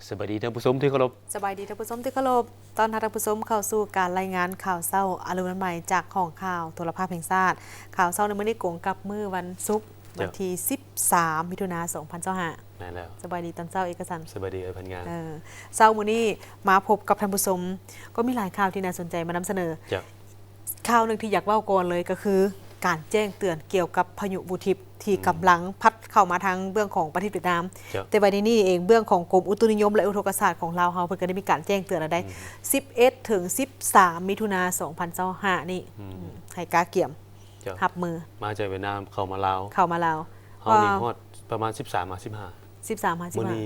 ສະບາຍດີທ່ານຜູ້ຊົມທີ່ເຄົາລົບ. ສະບາຍດີທ່ານຜູ້ຊົມທີ່ເຄົາລົບ. ຕ້ອນຮັບທ່ານຜູ້ຊົມເຂົ້າສູ່ການລາຍງານຂ່າວເຊົ້າອາລົມໃໝ່ຈາກຫ້ອງຂ່າວໂທລະພາບແຫ່ງຊາດ. ຂ່າວເຊົ້າໃນມື້ນີ້ກົງກັບມື້ວັນສຸກ ເຈົ້າ ວັນທີສິບສາມ ມິຖຸນາ ສອງພັນຊາວຫ້າ. ແມ່ນແລ້ວ. ສະບາຍດີຕອນເຊົ້າເອກະສັນ. ສະບາຍດີເອື້ອຍພັນງາ. ເອີ ເຊົ້າມື້ນີ້ມາພົບກັບທ່ານຜູ້ຊົມ ກໍມີຫຼາຍຂ່າວທີ່ໜ້າສົນໃຈມານຳສະເໜີ. ເຈົ້າ. ຂ່າວໜຶ່ງທີ່ຢາກເວົ້າກ່ອນເລີຍກໍຄື ການແຈ້ງເຕືອນກ່ຽວກັບພາຍຸບູທິບທີ່ ອືມ ກຳລັງພັດເຂົ້າມາທາງເບື້ອງຂອງປະເທດຫວຽດນາມ. ເຈົ້າ. ແຕ່ວ່າໃນນີ້ເອງ ເບື້ອງຂອງກົມອຸຕຸນິຍົມ ແລະ ອຸທົກກະສາດຂອງລາວເຮົາ ເພິ່ນກໍໄດ້ມີການແຈ້ງເຕືອນແລ້ວໄດ໋. ອືມ. ສິບເອັດ ເຖິງ ສິບສາມ ມິຖຸນາ ສອງພັນຊາວຫ້ານີ້. ອືມ. ອືມ ໃຫ້ກະກຽມ ເຈົ້າ ຮັບມື. ມາຈາກຫວຽດນາມເຂົ້າມາລາວ. ເຂົ້າມາລາວ. ເຮົານີ້ ວ່າ ຮອດປະມານສິບສາມ ຫາ ສິບຫ້າ. ສິບສາມ ຫາ ສິບຫ້າ. ມື້ນີ້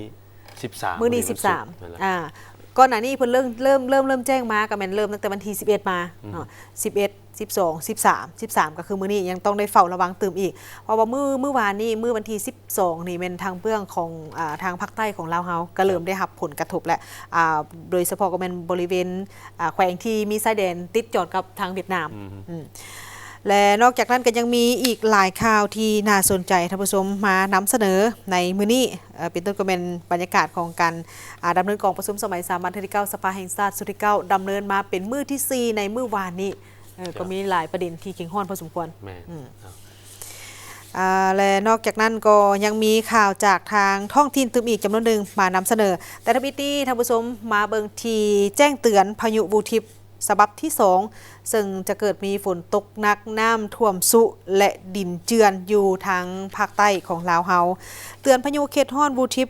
ສິບສາມ. ມື້ນີ້ສິບສາມ. ແມ່ນແລ້ວ. ອ່າ ກ່ອນໜ້ານີ້ເພິ່ນເລີ່ມ ເລີ່ມ ເລີ່ມ ເລີ່ມແຈ້ງມາ ກໍແມ່ນເລີ່ມຕັ້ງແຕ່ວັນທີສິບເອັດມາ ອືມ ເນາະ ສິບເອັດ ສິບສອງ ສິບສາມ ສິບສາມ ກໍຄືມື້ນີ້ຍັງຕ້ອງໄດ້ເຝົ້າລະວັງຕື່ມອີກ ເພາະວ່າມື້ ມື້ວານນີ້ ມື້ວັນທີສິບສອງນີ້ ແມ່ນທາງເບື້ອງຂອງ ອ່າ ທາງພາກໃຕ້ຂອງລາວເຮົາ ກໍເລີ່ມໄດ້ຮັບຜົນກະທົບແລ້ວ ອ່າ ໂດຍສະເພາະກໍແມ່ນບໍລິເວນ ອ່າ ແຂວງທີ່ມີຊາຍແດນຕິດຈອດກັບທາງຫວຽດນາມ. ອືມ. ອືມ. ແລະ ນອກຈາກນັ້ນກໍຍັງມີອີກຫຼາຍຂ່າວທີ່ໜ້າສົນໃຈທ່ານຜູ້ຊົມມານຳສະເໜີໃນມື້ນີ້ ເອີ ເປັນຕົ້ນກໍແມ່ນບັນຍາກາດຂອງການ ອ່າ ດຳເນີນກອງປະຊຸມສະໄໝສາມັນເທື່ອທີເກົ້າ ສະພາແຫ່ງຊາດຊຸດທີເກົ້າ ດຳເນີນມາເປັນມື້ທີສີ່ໃນມື້ວານນີ້. ເອີ ເຈົ້າ ກໍມີຫຼາຍປະເດັນທີ່ເຄັ່ງຮ້ອນພໍສົມຄວນ. ແມ່ນ. ອືມ. ເຈົ້າ. ອ່າ ແລະ ນອກຈາກນັ້ນກໍຍັງມີຂ່າວຈາກທາງທ້ອງຖິ່ນຕື່ມອີກຈຳນວນໜຶ່ງມານຳສະເໜີ. ແຕ່ທຳອິດນີ້ທ່ານຜູ້ຊົມມາເບິ່ງທີ່ແຈ້ງເຕືອນພາຍຸບູທິບ ສະບັບທີສອງ ເຊິ່ງຈະເກີດມີຝົນຕົກໜັກ, ນ້ຳຖ້ວມຊຸ ແລະ ດິນເຈື່ອນຢູ່ທາງພາກໃຕ້ຂອງລາວເຮົາ. ເຕືອນພາຍຸເຂດຮ້ອນບູທິບ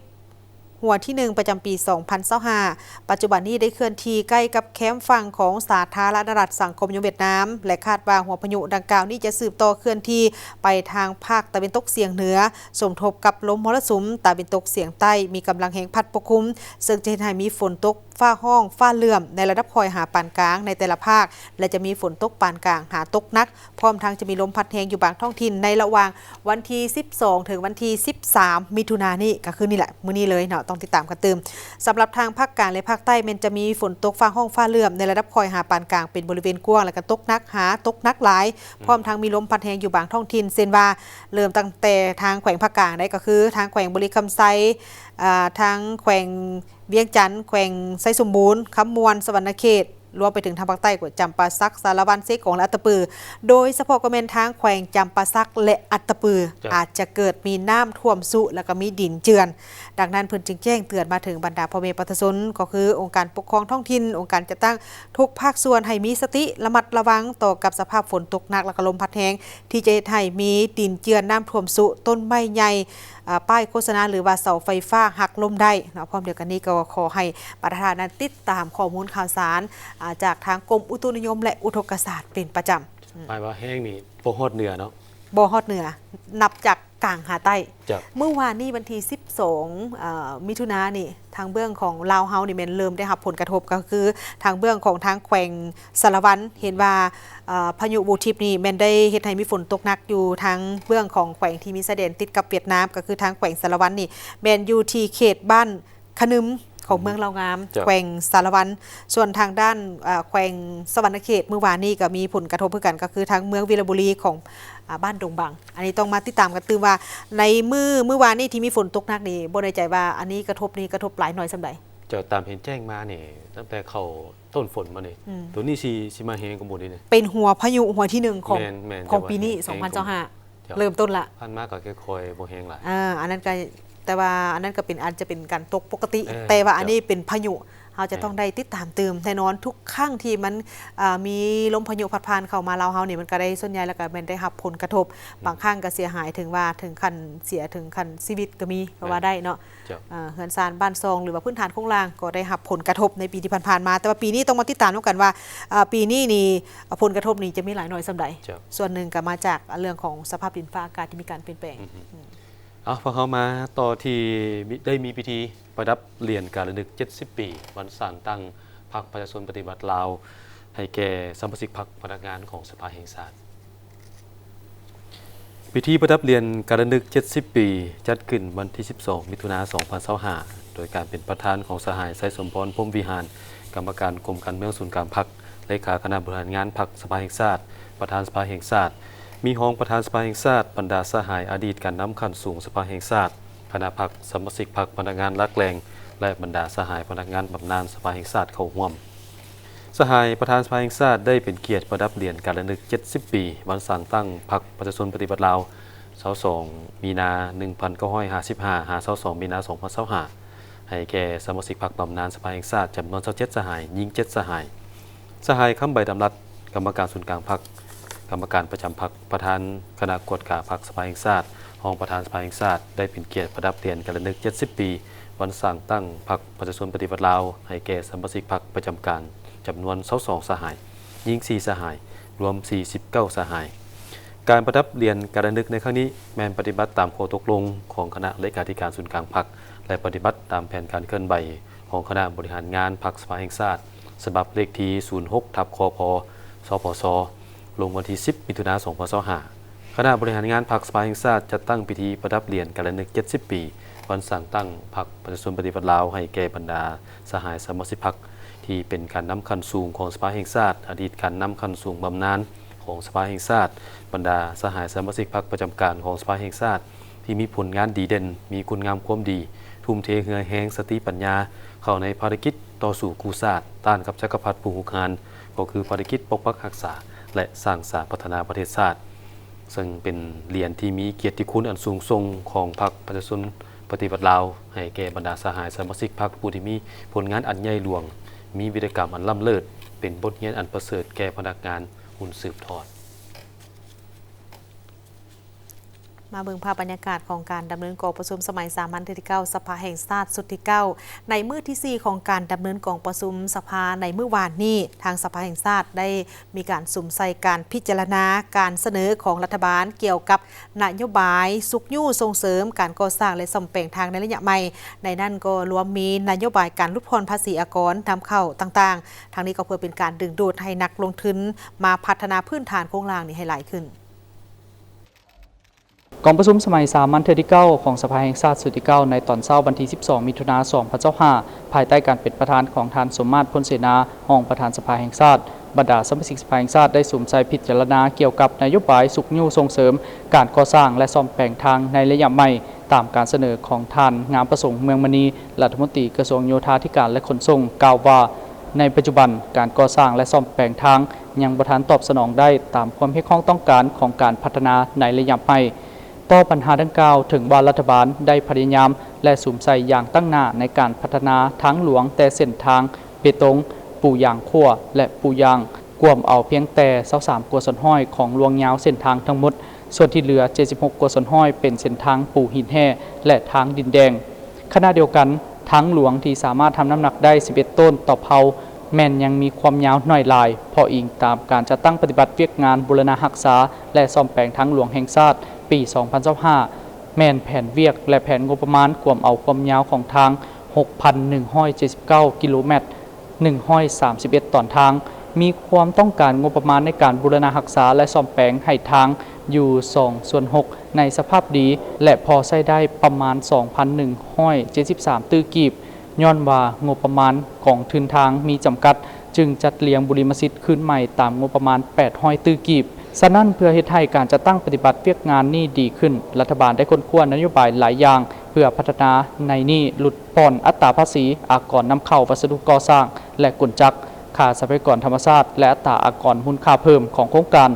ຫົວທີໜຶ່ງ ປະຈຳປີສອງພັນຊາວຫ້າ ປັດຈຸບັນນີ້ໄດ້ເຄື່ອນທີ່ໃກ້ກັບແຄມຝັ່ງຂອງສາທາລະນະລັດສັງຄົມນິຍົມຫວຽດນາມ ແລະ ຄາດວ່າຫົວພາຍຸດັ່ງກ່າວນີ້ຈະສືບຕໍ່ເຄື່ອນທີ່ໄປທາງພາກຕາເວັນຕົກສຽງເໜືອ ສົມທົບກັບລົມມໍລະສຸມຕາເວັນຕົກສຽງໃຕ້ ມີກຳລັງແຮງພັດປົກຄຸມ ເຊິ່ງຈະເຮັດໃຫ້ມີຝົນຕົກ ຟ້າຮ້ອງ ຟ້າເຫຼື້ອມໃນລະດັບຄ່ອຍຫາປານກາງໃນແຕ່ລະພາກ ແລະ ຈະມີຝົນຕົກປານກາງຫາຕົກໜັກ ພ້ອມທັງຈະມີລົມພັດແຮງຢູ່ບາງທ້ອງຖິ່ນໃນລະຫວ່າງວັນທີສິບສອງ ເຖິງວັນທີສິບສາມ ມິຖຸນານີ້ ກໍຄືນີ້ແຫຼະ ມື້ນີ້ເລີຍເນາະ ຕ້ອງຕິດຕາມກັນຕື່ມ. ສຳລັບທາງພາກກາງ ແລະ ພາກໃຕ້ ແມ່ນຈະມີຝົນຕົກຟ້າຮ້ອງ ຟ້າເຫຼື້ອມໃນລະດັບຄ່ອຍຫາປານກາງ ເປັນບໍລິເວນກວ້າງ ແລະ ກໍຕົກໜັກຫາຕົກໜັກຫຼາຍ ອືມ ພ້ອມທັງມີລົມພັດແຮງຢູ່ບາງທ້ອງຖິ່ນ ເຊັ່ນວ່າ ເລີ່ມຕັ້ງແຕ່ທາງແຂວງພາກກາງໄດ້ ກໍຄືທາງແຂວງບໍລິຄຳໄຊ ອ່າ ທາງແຂວງວຽງຈັນ, ແຂວງໄຊສົມບູນ, ຄຳມ່ວນ, ສະຫວັນນະເຂດ, ລວມໄປເຖິງທາງພາກໃຕ້ກໍຈຳປາສັກ, ສາລະວັນ, ເຊກອງ ແລະ ອັດຕະປື, ໂດຍສະເພາະກໍແມ່ນທາງແຂວງຈຳປາສັກ ແລະ ອັດຕະປື ເຈົ້າ ອາດຈະເກີດມີນ້ຳຖ້ວມຊຸ ແລ້ວກໍມີດິນເຈື່ອນ. ດັ່ງນັ້ນເພິ່ນຈຶ່ງແຈ້ງເຕືອນມາເຖິງບັນດາພໍ່ແມ່ປະຊາຊົນ ກໍຄືອົງການປົກຄອງທ້ອງຖິ່ນ, ອົງການຈັດຕັ້ງທຸກພາກສ່ວນ ໃຫ້ມີສະຕິລະມັດລະວັງຕໍ່ກັບສະພາບຝົນຕົກໜັກ ແລ້ວກໍລົມພັດແຮງ ທີ່ຈະເຮັດໃຫ້ມີດິນເຈື່ອນ, ນ້ຳຖ້ວມຊຸ, ຕົ້ນໄມ້ໃຫຍ່, ອາ ປ້າຍໂຄສະນາ ຫຼືວ່າເສົາໄຟຟ້າຫັກລົ້ມໄດ້ເນາະ. ພ້ອມດຽວກັນນີ້ກໍຂໍໃຫ້ບັນດາທ່ານນັ້ນຕິດຕາມຂໍ້ມູນຂ່າວສານ ອາ ຈາກທາງກົມອຸຕຸນິຍົມ ແລະ ອຸທົກກະສາດເປັນປະຈຳ. ອືມ ໝາຍວ່າແຮງນີ້ບໍ່ຮອດເໜືອເນາະ? ບໍ່ຮອດເໜືອ ນັບຈາກກາງຫາໃຕ້. ເຈົ້າ. ມື້ວານນີ້ວັນທີສິບສອງ ເອີ ມິຖຸນານີ້ ທາງເບື້ອງຂອງລາວເຮົານີ້ແມ່ນເລີ່ມໄດ້ຮັບຜົນກະທົບ ກໍຄືທາງເບື້ອງຂອງທາງແຂວງສາລະວັນ ເຫັນວ່າ ເອີ ພາຍຸບູທິບນີ້ແມ່ນໄດ້ເຮັດໃຫ້ມີຝົນຕົກໜັກຢູ່ທາງເບື້ອງຂອງແຂວງທີ່ມີຊາຍແດນຕິດກັບຫວຽດນາມ ກໍຄືທາງແຂວງສາລະວັນນີ້ ແມ່ນຢູ່ທີ່ເຂດບ້ານຂະໜຶມຂອງເມືອງລາວງາມ ເຈົ້າ ແຂວງສາລະວັນ. ສ່ວນທາງດ້ານ ເອີ ແຂວງສະຫວັນນະເຂດ ມື້ວານນີ້ກໍມີຜົນກະທົບຄືກັນ ກໍຄືທາງເມືອງວິລະບູລີຂອງ ອາ ບ້ານດົງບັງ. ອັນນີ້ຕ້ອງມາຕິດຕາມກັນຕື່ມວ່າ ໃນມື້ ມື້ວານນີ້ທີ່ມີຝົນຕົກໜັກນີ້ ບໍ່ແນ່ໃຈວ່າອັນນີ້ກະທົບນີ້ກະທົບຫຼາຍໜ້ອຍສ່ຳໃດ? ເຈົ້າ ຕາມເຫັນແຈ້ງມານີ້ ຕັ້ງແຕ່ເຂົ້າຕົ້ນຝົນມານີ້ ອືມ ໂຕນີ້ຊິ ຊິມາແຮງກວ່າໝູ່ນີ້ເດ້ ເປັນຫົວພາຍຸຫົວທີໜຶ່ງຂອງ ແມ່ນໆ ຂອງປີນີ້ ແຕ່ວ່າແຮງກວ່າ ສອງພັນຊາວຫ້າ ເຈົ້າ ເລີ່ມຕົ້ນລະ ຜ່ານມາກໍຄ່ອຍໆບໍ່ແຮງຫຼາຍ. ເອີ ອັນນັ້ນກໍ ແຕ່ວ່າອັນນັ້ນກໍເປັນ ອາດຈະເປັນການຕົກປົກກະຕິ ເອີ ແຕ່ວ່າ ເຈົ້າ ອັນນີ້ເປັນພາຍຸ ເຮົາຈະ ແມ່ນ ຕ້ອງໄດ້ຕິດຕາມຕື່ມ. ແນ່ນອນທຸກຄັ້ງທີ່ມັນ ເອີ ມີລົມພາຍຸພັດຜ່ານເຂົ້າມາລາວເຮົານີ້ ມັນກໍໄດ້ ສ່ວນໃຫຍ່ແລ້ວກໍແມ່ນໄດ້ຮັບຜົນກະທົບ ອືມ ບາງຄັ້ງກໍເສຍຫາຍເຖິງວ່າ ເຖິງຂັ້ນເສຍ ເຖິງຂັ້ນຊີວິດກໍມີ ກໍວ່າ ແມ່ນ ໄດ້ເນາະ. ເຈົ້າ. ເອີ ເຮືອນຊານບ້ານຊ່ອງ ຫຼືວ່າພື້ນຖານໂຄງລ່າງກໍໄດ້ຮັບຜົນກະທົບໃນປີທີ່ຜ່ານໆມາ. ແຕ່ວ່າປີນີ້ຕ້ອງມາຕິດຕາມນຳກັນວ່າ ເອີ ປີນີ້ນີ້ ຜົນກະທົບນີ້ຈະມີຫຼາຍໜ້ອຍສ່ຳໃດ? ເຈົ້າ. ສ່ວນໜຶ່ງກໍມາຈາກເລື່ອງຂອງສະພາບດິນຟ້າອາກາດທີ່ມີການປ່ຽນແປງ. ອືມ ອືມ ເອົາ ພວກເຮົາມາຕໍ່ທີ່ມີ ໄດ້ມີພິທີປະດັບຫຼຽນການລະນຶກເຈັດສິບປີ ວັນສ້າງຕັ້ງພັກປະຊາຊົນປະຕິວັດລາວ ໃຫ້ແກ່ສະມາຊິກພັກພະນັກງານຂອງສະພາແຫ່ງຊາດ. ພິທີປະດັບຫຼຽນການລະນຶກເຈັດສິບປີ ຈັດຂຶ້ນວັນທີສິບສອງ ມິຖຸນາ ສອງພັນຊາວຫ້າ ໂດຍການເປັນປະທານຂອງສະຫາຍ ໄຊສົມພອນ ພົມວິຫານ ກຳມະການກົມການເມືອງສູນກາງພັກ, ເລຂາຄະນະບໍລິຫານງານພັກສະພາແຫ່ງຊາດ, ປະທານສະພາແຫ່ງຊາດ, ມີຮອງປະທານສະພາແຫ່ງຊາດ, ບັນດາສະຫາຍອະດີດການນຳຂັ້ນສູງສະພາແຫ່ງຊາດ, ຄະນະພັກ, ສະມາຊິກພັກພະນັກງານຫຼັກແຫຼ່ງ, ແລະ ບັນດາສະຫາຍພະນັກງານບຳນານສະພາແຫ່ງຊາດເຂົ້າຮ່ວມ. ສະຫາຍປະທານສະພາແຫ່ງຊາດໄດ້ເປັນກຽດປະດັບຫຼຽນການລະນຶກເຈັດສິບປີ ວັນສ້າງຕັ້ງພັກປະຊາຊົນປະຕິວັດລາວ ຊາວສອງ ມີນາ ໜຶ່ງພັນເກົ້າຮ້ອຍຫ້າສິບຫ້າ ຫາ ຊາວສອງ ມີນາ ສອງພັນຊາວຫ້າ ໃຫ້ແກ່ສະມາຊິກພັກບຳນານສະພາແຫ່ງຊາດ ຈຳນວນຊາວເຈັດສະຫາຍ, ຍິງເຈັດສະຫາຍ. ສະຫາຍ ຄຳ ໃບດຳລັດ ກຳມະການສູນກາງພັກ, ກຳມະການປະຈຳພັກ, ປະທານຄະນະກວດກາພັກສະພາແຫ່ງຊາດ, ຮອງປະທານສະພາແຫ່ງຊາດ ໄດ້ເປັນກຽດປະດັບຫຼຽນການລະນຶກເຈັດສິບປີ ວັນສ້າງຕັ້ງພັກປະຊາຊົນປະຕິວັດລາວ ໃຫ້ແກ່ສະມາຊິກພັກປະຈຳການ ຈຳນວນຊາວສອງສະຫາຍ, ຍິງສີ່ສະຫາຍ, ລວມສີ່ສິບເກົ້າສະຫາຍ. ການປະດັບຫຼຽນການລະນຶກໃນຄັ້ງນີ້ ແມ່ນປະຕິບັດຕາມຂໍ້ຕົກລົງຂອງຄະນະເລຂາທິການສູນກາງພັກ ແລະ ປະຕິບັດຕາມແຜນການເຄື່ອນໄຫວຂອງຄະນະບໍລິຫານງານພັກສະພາແຫ່ງຊາດ ສະບັບເລກທີສູນຫົກ ທັບ ຄພ ສພຊ ລົງວັນທີສິບ ມິຖຸນາ ສອງພັນຊາວຫ້າ. ຄະນະບໍລິຫານງານພັກສະພາແຫ່ງຊາດ ຈັດຕັ້ງພິທີປະດັບຫຼຽນການລະນຶກເຈັດສິບປີ ວັນສ້າງຕັ້ງພັກປະຊາຊົນປະຕິວັດລາວ ໃຫ້ແກ່ບັນດາສະຫາຍສະມາຊິກພັກ ທີ່ເປັນການນຳຂັ້ນສູງຂອງສະພາແຫ່ງຊາດ, ອະດີດການນຳຂັ້ນສູງບຳນານຂອງສະພາແຫ່ງຊາດ, ບັນດາສະຫາຍສະມາຊິກພັກປະຈຳການຂອງສະພາແຫ່ງຊາດ ທີ່ມີຜົນງານດີເດັ່ນ, ມີຄຸນງາມຄວາມດີ, ທຸ່ມເທເຫື່ອແຮງ, ສະຕິປັນຍາ ເຂົ້າໃນພາລະກິດຕໍ່ສູ້ກູ້ຊາດ, ຕ້ານກັບຈັກກະພັດຜູ້ຮຸກຮານ, ກໍຄືພາລະກິດປົກປັກຮັກສາ ແລະ ສ້າງສາພັດທະນາປະເທດຊາດ, ເຊິ່ງເປັນຫຼຽນທີ່ມີກຽດຕິຄຸນອັນສູງສົ່ງຂອງພັກປະຊາຊົນປະຕິວັດລາວ ໃຫ້ແກ່ບັນດາສະຫາຍສະມາຊິກພັກຜູ້ທີ່ມີຜົນງານອັນໃຫຍ່ຫຼວງ, ມີວິທະຍາກຳອັນລ້ຳເລີດ, ເປັນບົດຮຽນອັນປະເສີດແກ່ພະນັກງານຮຸ່ນສືບທອດ. ມາເບິ່ງພາບບັນຍາກາດຂອງການດຳເນີນກອງປະຊຸມສະໄໝສາມັນເທື່ອທີເກົ້າ ສະພາແຫ່ງຊາດຊຸດທີເກົ້າ ໃນມື້ທີສີ່ຂອງການດຳເນີນກອງປະຊຸມສະພາໃນມື້ວານນີ້, ທາງສະພາແຫ່ງຊາດໄດ້ມີການສຸມໃສ່ການພິຈາລະນາການສະເໜີຂອງລັດຖະບານກ່ຽວກັບນະໂຍບາຍຊຸກຍູ້ສົ່ງເສີມການກໍ່ສ້າງ ແລະ ສ້ອມແປງທາງໃນໄລຍະໃໝ່, ໃນນັ້ນກໍລວມມີນະໂຍບາຍການຫຼຸດຜ່ອນພາສີອາກອນນຳເຂົ້າຕ່າງໆ, ທັງນີ້ກໍເພື່ອເປັນການດຶງດູດໃຫ້ນັກລົງທຶນມາພັດທະນາພື້ນຖານໂຄງລ່າງນີ້ໃຫ້ຫຼາຍຂຶ້ນ. ກອງປະຊຸມສະໄໝສາມັນເທື່ອທີເກົ້າຂອງສະພາແຫ່ງຊາດຊຸດທີເກົ້າ ໃນຕອນເຊົ້າວັນທີສິບສອງ ມິຖຸນາ ສອງພັນຊາວຫ້າ ພາຍໃຕ້ການເປັນປະທານຂອງທ່ານ ສົມມາດ ພົນເສນາ ຮອງປະທານສະພາແຫ່ງຊາດ, ບັນດາສະມາຊິກສະພາແຫ່ງຊາດໄດ້ສຸມໃສ່ພິຈາລະນາກ່ຽວກັບນະໂຍບາຍຊຸກຍູ້ສົ່ງເສີມການກໍ່ສ້າງ ແລະ ສ້ອມແປງທາງໃນໄລຍະໃໝ່, ຕາມການສະເໜີຂອງທ່ານ ງາມປະສົງ ເມືອງມະນີ ລັດຖະມົນຕີກະຊວງໂຍທາທິການ ແລະ ຂົນສົ່ງ ກ່າວວ່າ ໃນປັດຈຸບັນ, ການກໍ່ສ້າງ ແລະ ສ້ອມແປງທາງຍັງບໍ່ທັນຕອບສະໜອງໄດ້ຕາມຄວາມຮຽກຮ້ອງຕ້ອງການຂອງການພັດທະນາໃນໄລຍະໃໝ່. ຕໍ່ບັນຫາດັ່ງກ່າວ, ເຖິງວ່າລັດຖະບານໄດ້ພະຍາຍາມ ແລະ ສຸມໃສ່ຢ່າງຕັ້ງໜ້າໃນການພັດທະນາທາງຫຼວງ, ແຕ່ເສັ້ນທາງເບຕົງ, ປູຢາງຂົວ ແລະ ປູຢາງ ກວມເອົາພຽງແຕ່ຊາວສາມກວ່າສ່ວນຮ້ອຍຂອງລວງຍາວເສັ້ນທາງທັງໝົດ, ສ່ວນທີ່ເຫຼືອເຈັດສິບຫົກກວ່າສ່ວນຮ້ອຍເປັນເສັ້ນທາງປູຫີນແຮ່ ແລະ ທາງດິນແດງ. ຂະນະດຽວກັນ, ທາງຫຼວງທີ່ສາມາດຮັບນ້ຳໜັກໄດ້ສິບເອັດໂຕນຕໍ່ເພົາ ແມ່ນຍັງມີຄວາມຍາວໜ້ອຍຫຼາຍ, ເພາະອີງຕາມການຈັດຕັ້ງປະຕິບັດວຽກງານບູລະນະຮັກສາ ແລະ ສ້ອມແປງທາງຫຼວງແຫ່ງຊາດປີສອງພັນຊາວຫ້າ ແມ່ນແຜນວຽກ ແລະ ແຜນງົບປະມານກວມເອົາຄວາມຍາວຂອງທາງຫົກພັນໜຶ່ງຮ້ອຍເຈັດສິບເກົ້າກິໂລແມັດ, ໜຶ່ງຮ້ອຍສາມສິບເອັດຕອນທາງ, ມີຄວາມຕ້ອງການງົບປະມານໃນການບູລະນະຮັກສາ ແລະ ສ້ອມແປງໃຫ້ທາງຢູ່ສອງສ່ວນຫົກໃນສະພາບດີ ແລະ ພໍໃຊ້ໄດ້ປະມານສອງພັນໜຶ່ງຮ້ອຍເຈັດສິບສາມຕື້ກີບ. ຍ້ອນວ່າງົບປະມານກອງທຶນທາງມີຈຳກັດ, ຈຶ່ງຈັດລຽງບຸລິມະສິດຄືນໃໝ່ຕາມງົບປະມານແປດຮ້ອຍຕື້ກີບ. ສະນັ້ນ, ເພື່ອເຮັດໃຫ້ການຈັດຕັ້ງປະຕິບັດວຽກງານນີ້ດີຂຶ້ນ, ລັດຖະບານໄດ້ຄົ້ນຄວ້ານະໂຍບາຍຫຼາຍຢ່າງ ເພື່ອພັດທະນາ, ໃນນີ້ຫຼຸດຜ່ອນອັດຕາພາສີອາກອນນຳເຂົ້າວັດສະດຸກໍ່ສ້າງ ແລະ ກົນຈັກ, ຄ່າຊັບພະຍາກອນທຳມະຊາດ ແລະ ອັດຕາອາກອນມູນຄ່າເພີ່ມຂອງໂຄງການ.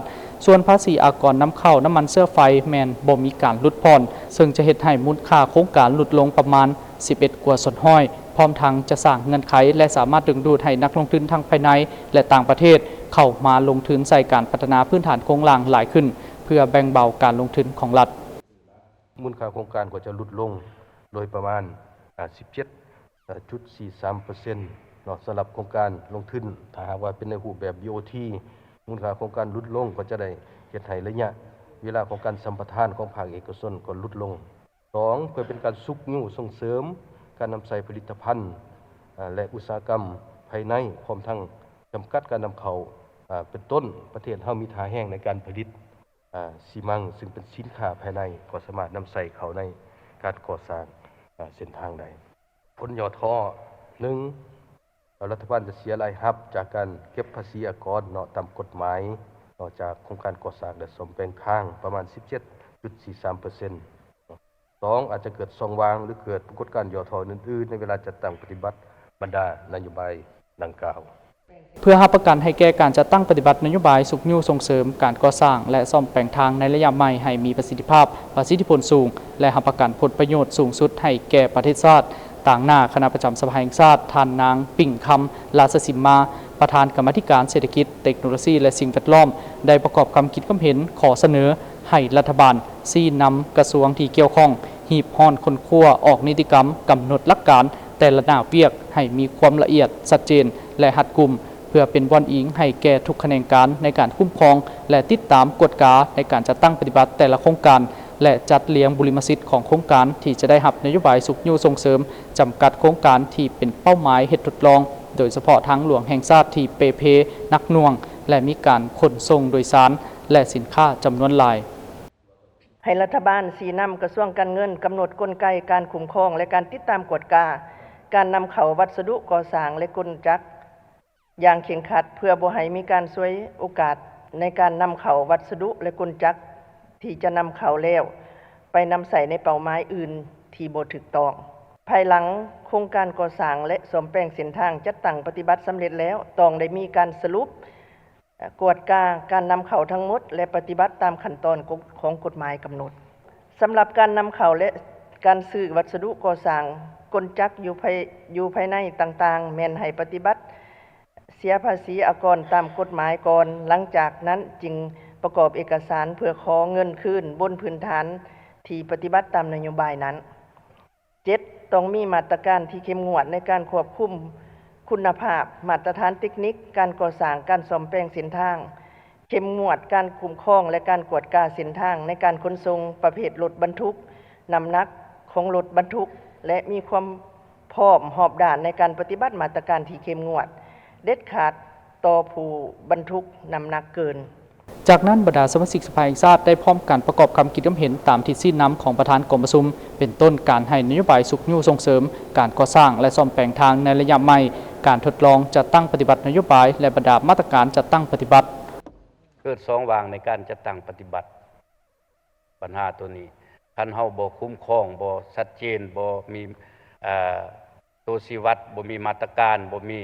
ສ່ວນພາສີອາກອນນຳເຂົ້ານ້ຳມັນເຊື້ອໄຟແມ່ນບໍ່ມີການຫຼຸດຜ່ອນ, ເຊິ່ງຈະເຮັດໃຫ້ມູນຄ່າໂຄງການຫຼຸດລົງປະມານ ສິບເອັດກວ່າສ່ວນຮ້ອຍ, ພ້ອມທັງຈະສ້າງເງື່ອນໄຂ ແລະ ສາມາດດຶງດູດໃຫ້ນັກລົງທຶນທັງພາຍໃນ ແລະ ຕ່າງປະເທດເຂົ້າມາລົງທຶນໃສ່ການພັດທະນາພື້ນຖານໂຄງລ່າງຫຼາຍຂຶ້ນ, ເພື່ອແບ່ງເບົາການລົງທຶນຂອງລັດ. ມູນຄ່າໂຄງການກໍຈະຫຼຸດລົງໂດຍປະມານ ອາ ສິບເຈັດຈຸດສີ່ສາມເປີເຊັນເນາະ, ສຳລັບໂຄງການລົງທຶນ, ຖ້າຫາກວ່າເປັນໃນຮູບແບບ ບີໂອທີ ມູນຄ່າໂຄງການຫຼຸດລົງ ກໍຈະໄດ້ເຮັດໃຫ້ໄລຍະເວລາຂອງການສຳປະທານຂອງພາກເອກະຊົນກໍຫຼຸດລົງ. ສອງ ເພື່ອເປັນການຊຸກຍູ້ສົ່ງເສີມການນຳໃຊ້ຜະລິດຕະພັນ ອາ ແລະ ອຸດສາຫະກຳພາຍໃນ, ພ້ອມທັງຈຳກັດການນຳເຂົ້າ, ອາ ເປັນຕົ້ນ ປະເທດເຮົາມີທ່າແຮງໃນການຜະລິດ, ອາ ຊີມັງ ຊຶ່ງເປັນສິນຄ້າພາຍໃນ ກໍສາມາດນຳໃຊ້ເຂົ້າໃນການກໍ່ສ້າງ, ອາ ເສັ້ນທາງໄດ້. ຜົນຫຍໍ້ທໍ້ ໜຶ່ງ ລັດຖະບານຈະເສຍລາຍຮັບຈາກການເກັບພາສີອາກອນເນາະ ຕາມກົດໝາຍເນາະ ຈາກໂຄງການກໍ່ສ້າງ ແລະ ສ້ອມແປງທາງປະມານ ສິບເຈັດຈຸດສີ່ສາມເປີເຊັນ. ສອງ ອາດຈະເກີດຊ່ອງວ່າງ ຫຼື ເກີດປາກົດການຫຍໍ້ທໍ້ອື່ນໆ ໃນເວລາຈັດຕັ້ງປະຕິບັດບັນດານະໂຍບາຍດັ່ງກ່າວ. ເພື່ອຮັບປະກັນໃຫ້ແກ່ການຈັດຕັ້ງປະຕິບັດນະໂຍບາຍຊຸກຍູ້ສົ່ງເສີມການກໍ່ສ້າງ ແລະ ສ້ອມແປງທາງໃນໄລຍະໃໝ່ໃຫ້ມີປະສິດທິພາບ, ປະສິດທິຜົນສູງ ແລະ ຮັບປະກັນຜົນປະໂຫຍດສູງສຸດໃຫ້ແກ່ປະເທດຊາດ, ຕາງໜ້າຄະນະປະຈຳສະພາແຫ່ງຊາດ ທ່ານນາງ ປິ່ງຄຳ ລາຊະສິມມາ ປະທານກຳມາທິການເສດຖະກິດ, ເຕັກໂນໂລຊີ ແລະ ສິ່ງແວດລ້ອມ ໄດ້ປະກອບຄຳຄິດຄຳເຫັນ ຂໍ້ສະເໜີໃຫ້ລັດຖະບານຊີ້ນຳກະຊວງທີ່ກ່ຽວຂ້ອງ ຮີບຮ້ອນຄົ້ນຄວ້າອອກນິຕິກຳ, ກຳນົດຫຼັກການແຕ່ລະໜ້າວຽກໃຫ້ມີຄວາມລະອຽດ, ຊັດເຈນ ແລະ ຮັດກຸມ ເພື່ອເປັນບ່ອນອີງໃຫ້ແກ່ທຸກຂະແໜງການໃນການຄຸ້ມຄອງ ແລະ ຕິດຕາມກວດກາໃນການຈັດຕັ້ງປະຕິບັດແຕ່ລະໂຄງການ ແລະ ຈັດລຽງບຸລິມະສິດຂອງໂຄງການທີ່ຈະໄດ້ຮັບນະໂຍບາຍຊຸກຍູ້ສົ່ງເສີມ ຈຳກັດໂຄງການທີ່ເປັນເປົ້າໝາຍເຮັດທົດລອງ, ໂດຍສະເພາະທາງຫຼວງແຫ່ງຊາດທີ່ເປ່ເພ, ໜັກໜ່ວງ ແລະ ມີການຂົນສົ່ງໂດຍສານ ແລະ ສິນຄ້າຈຳນວນຫຼາຍ. ໃຫ້ລັດຖະບານຊີ້ນຳກະຊວງການເງິນກຳນົດກົນໄກການຄຸ້ມຄອງ ແລະ ການຕິດຕາມກວດກາການນຳເຂົ້າວັດສະດຸກໍ່ສ້າງ ແລະ ກົນຈັກຢ່າງເຄັ່ງຄັດ ເພື່ອບໍ່ໃຫ້ມີການສວຍໂອກາດໃນການນຳເຂົ້າວັດສະດຸ ແລະ ກົນຈັກທີ່ຈະນຳເຂົ້າແລ້ວໄປນຳໃຊ້ໃນເປົ້າໝາຍອື່ນທີ່ບໍ່ຖືກຕ້ອງ. ພາຍຫຼັງໂຄງການກໍ່ສ້າງ ແລະ ສ້ອມແປງເສັ້ນທາງຈັດຕັ້ງປະຕິບັດສຳເລັດແລ້ວ ຕ້ອງໄດ້ມີການສະຫຼຸບ ກວດກາການນຳເຂົ້າທັງໝົດ ແລະ ປະຕິບັດຕາມຂັ້ນຕອນກົດ ຂອງກົດໝາຍກຳນົດ. ສຳລັບການນຳເຂົ້າ ແລະ ການຊື້ວັດສະດຸກໍ່ສ້າງ ກົນຈັກຢູ່ພາຍ ຢູ່ພາຍໃນຕ່າງໆ ແມ່ນໃຫ້ປະຕິບັດເສຍພາສີອາກອນຕາມກົດໝາຍກ່ອນ, ຫຼັງຈາກນັ້ນຈຶ່ງປະກອບເອກະສານເພື່ອຂໍເງິນຄືນບົນພື້ນຖານທີ່ປະຕິບັດຕາມນະໂຍບາຍນັ້ນ. ເຈັດ, ຕ້ອງມີມາດຕະການທີ່ເຂັ້ມງວດໃນການຄວບຄຸມຄຸນນະພາບ, ມາດຕະຖານເຕັກນິກການກໍ່ສ້າງ, ການສ້ອມແປງເສັ້ນທາງ, ເຂັ້ມງວດການຄຸ້ມຄອງ ແລະ ການກວດກາເສັ້ນທາງໃນການຂົນສົ່ງປະເພດລົດບັນທຸກນ້ຳໜັກຂອງລົດບັນທຸກ ແລະ ມີຄວາມພ້ອມຮອບດ້ານໃນການປະຕິບັດມາດຕະການທີ່ເຂັ້ມງວດເດັດຂາດຕໍ່ຜູ້ບັນທຸກນ້ຳໜັກເກີນ. ຈາກນັ້ນ, ບັນດາສະມາຊິກສະພາແຫ່ງຊາດໄດ້ພ້ອມກັນປະກອບຄຳຄິດຄຳເຫັນຕາມທິດຊີ້ນຳຂອງປະທານກອງປະຊຸມ, ເປັນຕົ້ນການໃຫ້ນະໂຍບາຍຊຸກຍູ້ສົ່ງເສີມການກໍ່ສ້າງ ແລະ ສ້ອມແປງທາງໃນໄລຍະໃໝ່, ການທົດລອງຈັດຕັ້ງປະຕິບັດນະໂຍບາຍ ແລະ ບັນດາມາດຕະການຈັດຕັ້ງປະຕິບັດ. ເກີດຊ່ອງວ່າງໃນການຈັດຕັ້ງປະຕິບັດ ບັນຫາໂຕນີ້ ຄັນເຮົາບໍ່ຄຸ້ມຄອງ, ບໍ່ຊັດເຈນ, ບໍ່ມີ ເອີ ໂຕຊີ້ວັດ, ບໍ່ມີມາດຕະການ, ບໍ່ມີ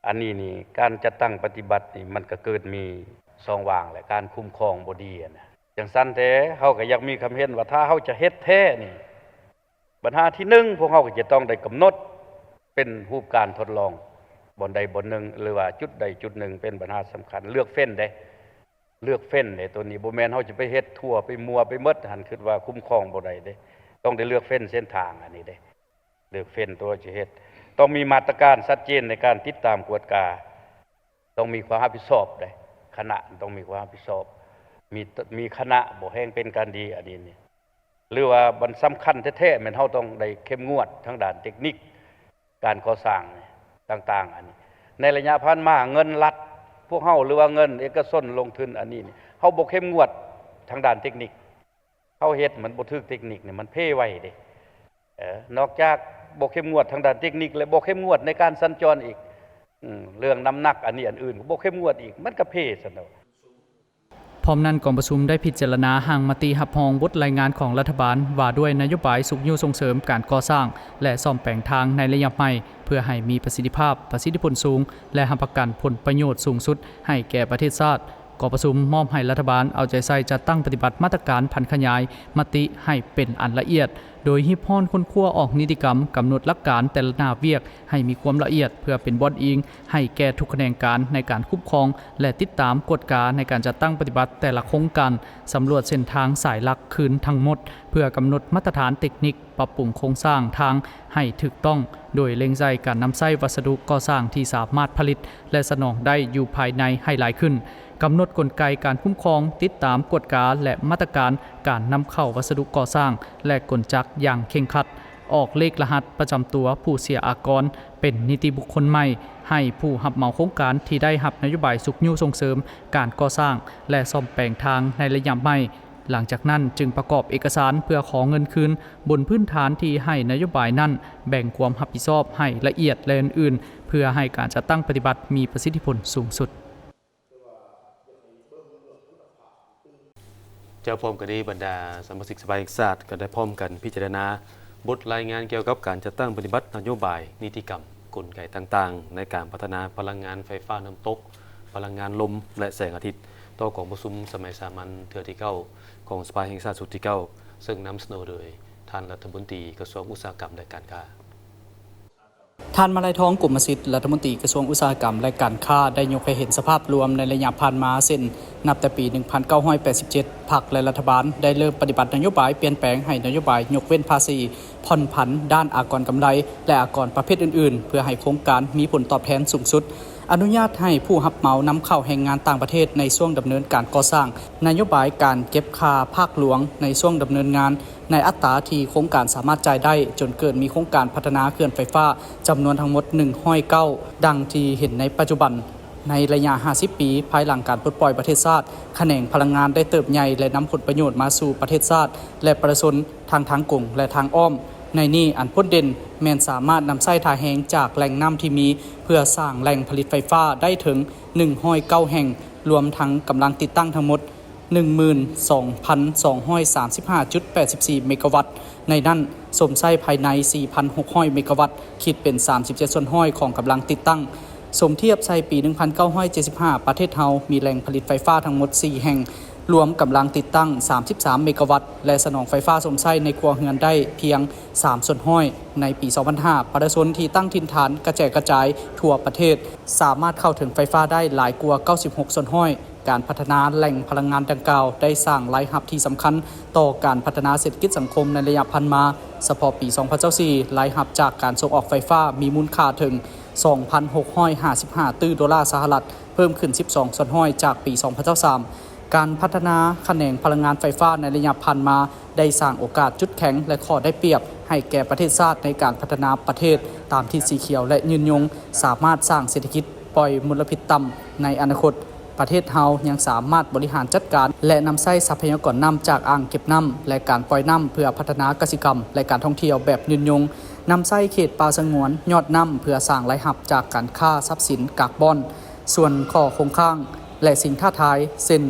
ອັນນີ້ນີ້ ການຈັດຕັ້ງປະຕິບັດນີ້ ມັນກະເກີດມີຊ່ອງວ່າງ ແລະ ການຄຸ້ມຄອງບໍ່ດີຫັ້ນນະ. ຈັ່ງຊັ້ນແທ້ ເຮົາກະຢາກມີຄຳເຫັນວ່າ ຖ້າເຮົາຈະເຮັດແທ້ນີ້ ບັນຫາທີໜຶ່ງ ພວກເຮົາກະຈະຕ້ອງໄດ້ກຳນົດເປັນຮູບການທົດລອງ ບ່ອນໃດບ່ອນໜຶ່ງ ຫຼືວ່າຈຸດໃດຈຸດໜຶ່ງ ເປັນບັນຫາສຳຄັນ. ເລືອກເຟ້ນເດ້ ເລືອກເຟ້ນເດ້ ໂຕນີ້ບໍ່ແມ່ນເຮົາຈະໄປເຮັດທົ່ວ ໄປມົ່ວໄປໝົດຫັ້ນ ຄິດວ່າຄຸ້ມຄອງບໍ່ໄດ້ເດ້ ຕ້ອງໄດ້ເລືອກເຟ້ນເສັ້ນທາງອັນນີ້ເດ້. ເລືອກເຟ້ນໂຕຈະເຮັດ ຕ້ອງມີມາດຕະການຊັດເຈນໃນການຕິດຕາມກວດກາ ຕ້ອງມີຄວາມຮັບຜິດຊອບເດ້ ຄະນະຕ້ອງມີຄວາມຮັບຜິດຊອບ ມີ ມີຄະນະບໍ່ແຮ່ງເປັນການດີ ອັນນີ້ນີ້ ຫຼືວ່າມັນສຳຄັນແທ້ໆ ແມ່ນເຮົາຕ້ອງໄດ້ເຂັ້ມງວດທາງດ້ານເຕັກນິກການກໍ່ສ້າງຕ່າງໆ ອັນນີ້ ໃນໄລຍະຜ່ານມາເງິນລັດພວກເຮົາ ຫຼືວ່າເງິນເອກະຊົນລົງທຶນອັນນີ້ນີ້ ເຮົາບໍ່ເຂັ້ມງວດທາງດ້ານເຕັກນິກ ເຮົາເຮັດມັນບໍ່ຖືກເຕັກນິກນີ້ ມັນເພໄວເດ້. ເອີ ນອກຈາກບໍ່ເຂັ້ມງວດທາງດ້ານເຕັກນິກ ແລະ ບໍ່ເຂັ້ມງວດໃນການສັນຈອນອີກ ອືມ ເລື່ອງນ້ຳໜັກອັນນີ້ອັນອື່ນກໍບໍ່ເຂັ້ມງວດອີກ ມັນກໍເພຊັ້ນດອກ. ພ້ອມນັ້ນ, ກອງປະຊຸມໄດ້ພິຈາລະນາຮ່າງມະຕິຮັບຮອງບົດລາຍງານຂອງລັດຖະບານ ວ່າດ້ວຍນະໂຍບາຍຊຸກຍູ້ສົ່ງເສີມການກໍ່ສ້າງ ແລະ ສ້ອມແປງທາງໃນໄລຍະໃໝ່ ເພື່ອໃຫ້ມີປະສິດທິພາບ, ປະສິດທິຜົນສູງ ແລະ ຮັບປະກັນຜົນປະໂຫຍດສູງສຸດໃຫ້ແກ່ປະເທດຊາດ. ກອງປະຊຸມມອບໃຫ້ລັດຖະບານເອົາໃຈໃສ່ຈັດຕັ້ງປະຕິບັດມາດຕະການຜັນຂະຫຍາຍມະຕິໃຫ້ເປັນອັນລະອຽດ, ໂດຍຮີບຮ້ອນຄົ້ນຄວ້າອອກນິຕິກຳ, ກຳນົດຫຼັກການແຕ່ລະໜ້າວຽກໃຫ້ມີຄວາມລະອຽດ ເພື່ອເປັນບ່ອນອີງໃຫ້ແກ່ທຸກຂະແໜງການໃນການຄຸ້ມຄອງ ແລະ ຕິດຕາມກວດກາໃນການຈັດຕັ້ງປະຕິບັດແຕ່ລະໂຄງການ, ສຳຫຼວດເສັ້ນທາງສາຍຫຼັກຄືນທັງໝົດ ເພື່ອກຳນົດມາດຕະຖານເຕັກນິກ, ປັບປຸງໂຄງສ້າງທາງໃຫ້ຖືກຕ້ອງ, ໂດຍເລັ່ງໃສ່ການນຳໃຊ້ວັດສະດຸກໍ່ສ້າງທີ່ສາມາດຜະລິດ ແລະ ສະໜອງໄດ້ຢູ່ພາຍໃນໃຫ້ຫຼາຍຂຶ້ນ, ກຳນົດກົນໄກການຄຸ້ມຄອງ, ຕິດຕາມກວດກາ ແລະ ມາດຕະການການນຳເຂົ້າວັດສະດຸກໍ່ສ້າງ ແລະ ກົນຈັກຢ່າງເຄັ່ງຄັດ, ອອກເລກລະຫັດປະຈຳຕົວຜູ້ເສຍອາກອນເປັນນິຕິບຸກຄົນໃໝ່ ໃຫ້ຜູ້ຮັບເໝົາໂຄງການທີ່ໄດ້ຮັບນະໂຍບາຍຊຸກຍູ້ສົ່ງເສີມການກໍ່ສ້າງ ແລະ ສ້ອມແປງທາງໃນໄລຍະໃໝ່. ຫຼັງຈາກນັ້ນຈຶ່ງປະກອບເອກະສານເພື່ອຂໍເງິນຄືນ ບົນພື້ນຖານທີ່ໃຫ້ນະໂຍບາຍນັ້ນແບ່ງຄວາມຮັບຜິດຊອບໃຫ້ລະອຽດ ແລະ ອື່ນໆ ເພື່ອໃຫ້ການຈັດຕັ້ງປະຕິບັດມີປະສິດທິຜົນສູງສຸດ. ເຈົ້າ ພ້ອມກັນນີ້ ບັນດາສະມາຊິກສະພາແຫ່ງຊາດກໍໄດ້ພ້ອມກັນພິຈາລະນາບົດລາຍງານກ່ຽວກັບການຈັດຕັ້ງປະຕິບັດນະໂຍບາຍ, ນິຕິກຳ, ກົນໄກຕ່າງໆ ໃນການພັດທະນາພະລັງງານໄຟຟ້ານ້ຳຕົກ, ພະລັງງານລົມ ແລະ ແສງອາທິດ ຕໍ່ກອງປະຊຸມສະໄໝສາມັນເທື່ອທີເກົ້າ ຂອງສະພາແຫ່ງຊາດຊຸດທີເກົ້າ ເຊິ່ງນຳສະເໜີໂດຍທ່ານລັດຖະມົນຕີກະຊວງອຸດສາຫະກຳ ແລະ ການຄ້າ. ທ່ານ ມາໄລທອງ ກົມມະສິດ ລັດຖະມົນຕີກະຊວງອຸດສາຫະກຳ ແລະ ການຄ້າ ໄດ້ຍົກໃຫ້ເຫັນສະພາບລວມໃນໄລຍະຜ່ານມາ ເຊັ່ນ ນັບແຕ່ປີໜຶ່ງພັນເກົ້າຮ້ອຍແປດສິບເຈັດ ພັກ ແລະ ລັດຖະບານໄດ້ເລີ່ມປະຕິບັດນະໂຍບາຍປ່ຽນແປງໃຫ້ນະໂຍບາຍຍົກເວັ້ນພາສີ, ຜ່ອນຜັນດ້ານອາກອນກຳໄລ ແລະ ອາກອນປະເພດອື່ນໆ ເພື່ອໃຫ້ໂຄງການມີຜົນຕອບແທນສູງສຸດ, ອະນຸຍາດໃຫ້ຜູ້ຮັບເໝົານຳເຂົ້າແຮງງານຕ່າງປະເທດໃນຊ່ວງດຳເນີນການກໍ່ສ້າງ, ນະໂຍບາຍການເກັບຄ່າພາກຫຼວງໃນຊ່ວງດຳເນີນງານ ໃນອັດຕາທີ່ໂຄງການສາມາດຈ່າຍໄດ້, ຈົນເກີດມີໂຄງການພັດທະນາເຂື່ອນໄຟຟ້າຈຳນວນທັງໝົດໜຶ່ງຮ້ອຍເກົ້າ ດັ່ງທີ່ເຫັນໃນປັດຈຸບັນ. ໃນໄລຍະຫ້າສິບປີ ພາຍຫຼັງການປົດປ່ອຍປະເທດຊາດ, ຂະແໜງພະລັງງານໄດ້ເຕີບໃຫຍ່ ແລະ ນຳຜົນປະໂຫຍດມາສູ່ປະເທດຊາດ ແລະ ປະຊາຊົນທັງທາງກົງ ແລະ ທາງອ້ອມ. ໃນນີ້ ອັນໂດດເດັ່ນແມ່ນສາມາດນຳໃຊ້ທ່າແຮງຈາກແຫຼ່ງນ້ຳທີ່ມີ ເພື່ອສ້າງແຫຼ່ງຜະລິດໄຟຟ້າໄດ້ເຖິງໜຶ່ງຮ້ອຍເກົ້າແຫ່ງ, ລວມທັງກຳລັງຕິດຕັ້ງທັງໝົດ ໜຶ່ງໝື່ນສອງພັນສອງຮ້ອຍສາມສິບຫ້າຈຸດແປດສິບສີ່ເມກາວັດ, ໃນນັ້ນຊົມໃຊ້ພາຍໃນສີ່ພັນຫົກຮ້ອຍເມກາວັດ, ຄິດເປັນສາມສິບເຈັດສ່ວນຮ້ອຍຂອງກຳລັງຕິດຕັ້ງ. ສົມທຽບໃສ່ປີໜຶ່ງພັນເກົ້າຮ້ອຍເຈັດສິບຫ້າ ປະເທດເຮົາມີແຫຼ່ງຜະລິດໄຟຟ້າທັງໝົດສີ່ແຫ່ງ, ລວມກຳລັງຕິດຕັ້ງສາມສິບສາມເມກາວັດ ແລະ ສະໜອງໄຟຟ້າຊົມໃຊ້ໃນຄົວເຮືອນໄດ້ພຽງສາມສ່ວນຮ້ອຍ. ໃນປີສອງພັນຫ້າ ປະຊາຊົນທີ່ຕັ້ງຖິ່ນຖານກະແຈກກະຈາຍທົ່ວປະເທດ ສາມາດເຂົ້າເຖິງໄຟຟ້າໄດ້ຫຼາຍກວ່າເກົ້າສິບຫົກສ່ວນຮ້ອຍ. ການພັດທະນາແຫຼ່ງພະລັງງານດັ່ງກ່າວໄດ້ສ້າງລາຍຮັບທີ່ສຳຄັນຕໍ່ການພັດທະນາເສດຖະກິດສັງຄົມໃນໄລຍະຜ່ານມາ. ສະເພາະປີສອງພັນຊາວສີ່ ລາຍຮັບຈາກການສົ່ງອອກໄຟຟ້າມີມູນຄ່າເຖິງສອງພັນຫົກຮ້ອຍຫ້າສິບຫ້າຕື້ໂດລາສະຫະລັດ, ເພີ່ມຂຶ້ນສິບສອງສ່ວນຮ້ອຍຈາກປີສອງພັນຊາວສາມ. ການພັດທະນາຂະແໜງພະລັງງານໄຟຟ້າໃນໄລຍະຜ່ານມາ ໄດ້ສ້າງໂອກາດ, ຈຸດແຂງ ແລະ ຂໍ້ໄດ້ປຽບໃຫ້ແກ່ປະເທດຊາດໃນການພັດທະນາປະເທດຕາມທິດສີຂຽວ ແລະ ຍືນຍົງ, ສາມາດສ້າງເສດຖະກິດ, ປ່ອຍມົນລະພິດຕ່ຳ. ໃນອະນາຄົດ, ປະເທດເຮົາຍັງສາມາດບໍລິຫານຈັດການ ແລະ ນຳໃຊ້ຊັບພະຍາກອນນ້ຳຈາກອ່າງເກັບນ້ຳ ແລະ ການປ່ອຍນ້ຳ ເພື່ອພັດທະນາກະສິກຳ ແລະ ການທ່ອງທ່ຽວແບບຍືນຍົງ, ນຳໃຊ້ເຂດປ່າສະຫງວນຍອດນ້ຳ ເພື່ອສ້າງລາຍຮັບຈາກການຄ້າຊັບສິນກາກບອນ. ສ່ວນຂໍ້ຄົງຄ້າງ ແລະ ສິ່ງທ້າທາຍ ເຊັ່ນ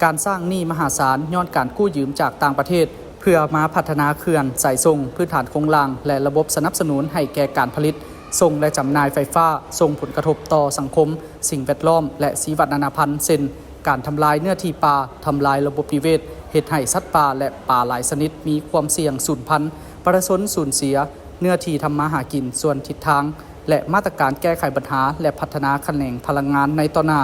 ການສ້າງໜີ້ມະຫາສານຍ້ອນການກູ້ຢືມຈາກຕ່າງປະເທດ ເພື່ອມາພັດທະນາເຂື່ອນ, ສາຍສົ່ງ, ພື້ນຖານໂຄງລ່າງ ແລະ ລະບົບສະໜັບສະໜູນໃຫ້ແກ່ການຜະລິດ, ສົ່ງ ແລະ ຈຳໜ່າຍໄຟຟ້າ, ສົ່ງຜົນກະທົບຕໍ່ສັງຄົມ, ສິ່ງແວດລ້ອມ ແລະ ຊີວະນານາພັນ ເຊັ່ນ ການທຳລາຍເນື້ອທີ່ປ່າ, ທຳລາຍລະບົບນິເວດ, ເຮັດໃຫ້ສັດປ່າ ແລະ ປາຫຼາຍຊະນິດມີຄວາມສ່ຽງສູນພັນ, ປະຊາຊົນສູນເສຍເນື້ອທີ່ທຳມາຫາກິນ. ສ່ວນທິດທາງ ແລະ ມາດຕະການແກ້ໄຂບັນຫາ ແລະ ພັດທະນາຂະແໜງພະລັງງານໃນຕໍ່ໜ້າ,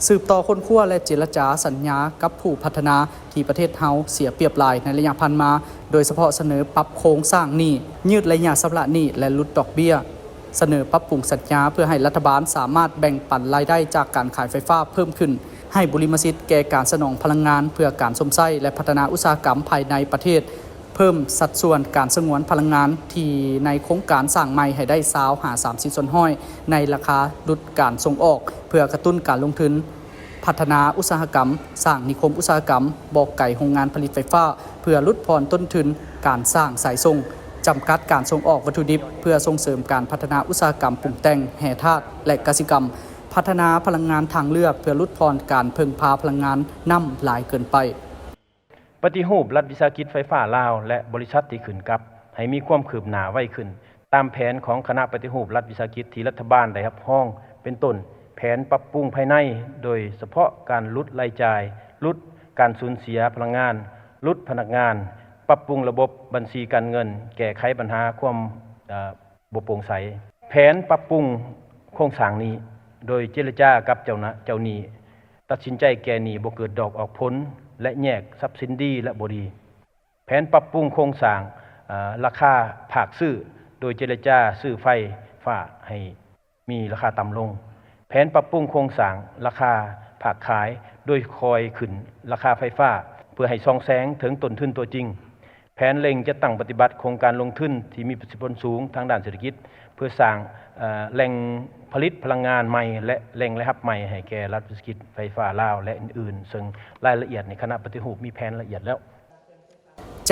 ສືບຕໍ່ຄົ້ນຄວ້າ ແລະ ເຈລະຈາສັນຍາກັບຜູ້ພັດທະນາທີ່ປະເທດເຮົາເສຍປຽບຫຼາຍໃນໄລຍະຜ່ານມາ, ໂດຍສະເພາະສະເໜີປັບໂຄງສ້າງໜີ້, ຍືດໄລຍະຊຳລະໜີ້ ແລະ ຫຼຸດດອກເບ້ຍ, ສະເໜີປັບປຸງສັນຍາເພື່ອໃຫ້ລັດຖະບານສາມາດແບ່ງປັນລາຍໄດ້ຈາກການຂາຍໄຟຟ້າເພີ່ມຂຶ້ນ, ໃຫ້ບຸລິມະສິດແກ່ການສະໜອງພະລັງງານເພື່ອການຊົມໃຊ້ ແລະ ພັດທະນາອຸດສາຫະກຳພາຍໃນປະເທດ, ເພີ່ມສັດສ່ວນການສະຫງວນພະລັງງານທີ່ໃນໂຄງການສ້າງໃໝ່ໃຫ້ໄດ້ຊາວຫາສາມສິບສ່ວນຮ້ອຍໃນລາຄາຫຼຸດການສົ່ງອອກ ເພື່ອກະຕຸ້ນການລົງທຶນພັດທະນາອຸດສາຫະກຳ, ສ້າງນິຄົມອຸດສາຫະກຳບໍ່ໄກໂຮງງານຜະລິດໄຟຟ້າ ເພື່ອຫຼຸດຜ່ອນຕົ້ນທຶນການສ້າງສາຍສົ່ງ, ຈຳກັດການສົ່ງອອກວັດຖຸດິບ ເພື່ອສົ່ງເສີມການພັດທະນາອຸດສາຫະກຳປຸງແຕ່ງ, ແຮ່ທາດ ແລະ ກະສິກຳ, ພັດທະນາພະລັງງານທາງເລືອກ ເພື່ອຫຼຸດຜ່ອນການເພິ່ງພາພະລັງງານນ້ຳຫຼາຍເກີນໄປ. ປະຕິຮູບລັດວິສາຫະກິດໄຟຟ້າລາວ ແລະ ບໍລິສັດທີ່ຂຶ້ນກັບ ໃຫ້ມີຄວາມຄືບໜ້າໄວຂຶ້ນ ຕາມແຜນຂອງຄະນະປະຕິຮູບລັດວິສາຫະກິດທີ່ລັດຖະບານໄດ້ຮັບຮອງ, ເປັນຕົ້ນ ແຜນປັບປຸງພາຍໃນ, ໂດຍສະເພາະການຫຼຸດລາຍຈ່າຍ, ຫຼຸດການສູນເສຍພະລັງງານ, ຫຼຸດພະນັກງານ, ປັບປຸງລະບົບບັນຊີການເງິນ, ແກ້ໄຂບັນຫາຄວາມ, ເອີ, ບໍ່ໂປ່ງໃສ. ແຜນປັບປຸງໂຄງສ້າງໜີ້ ໂດຍເຈລະຈາກັບເຈົ້າໜ- ເຈົ້າໜີ້, ຕັດສິນໃຈແກ້ໜີ້ບໍ່ເກີດດອກອອກຜົນ ແລະ ແຍກຊັບສິນດີ ແລະ ບໍ່ດີ. ແຜນປັບປຸງໂຄງສ້າງ, ເອີ, ລາຄາພາກຊື້ ໂດຍເຈລະຈາຊື້ໄຟຟ້າໃຫ້ມີລາຄາຕ່ຳລົງ. ແຜນປັບປຸງໂຄງສ້າງລາຄາພາກຂາຍ ໂດຍຄ່ອຍຂຶ້ນລາຄາໄຟຟ້າ ເພື່ອໃຫ້ສ່ອງແສງເຖິງຕົ້ນທຶນຕົວຈິງ. ແຜນເລັ່ງຈັດຕັ້ງປະຕິບັດໂຄງການລົງທຶນທີ່ມີປະສິດທິຜົນສູງທາງດ້ານເສດຖະກິດ ເພື່ອສ້າງ, ເອີ, ແຫຼ່ງຜະລິດພະລັງງານໃໝ່ ແລະ ແຫຼ່ງລາຍຮັບໃໝ່ໃຫ້ແກ່ລັດວິສາຫະກິດໄຟຟ້າລາວ ແລະ ອື່ນໆ, ເຊິ່ງລາຍລະອຽດໃນຄະນະປະຕິຮູບມີແຜນລະອຽດແລ້ວ.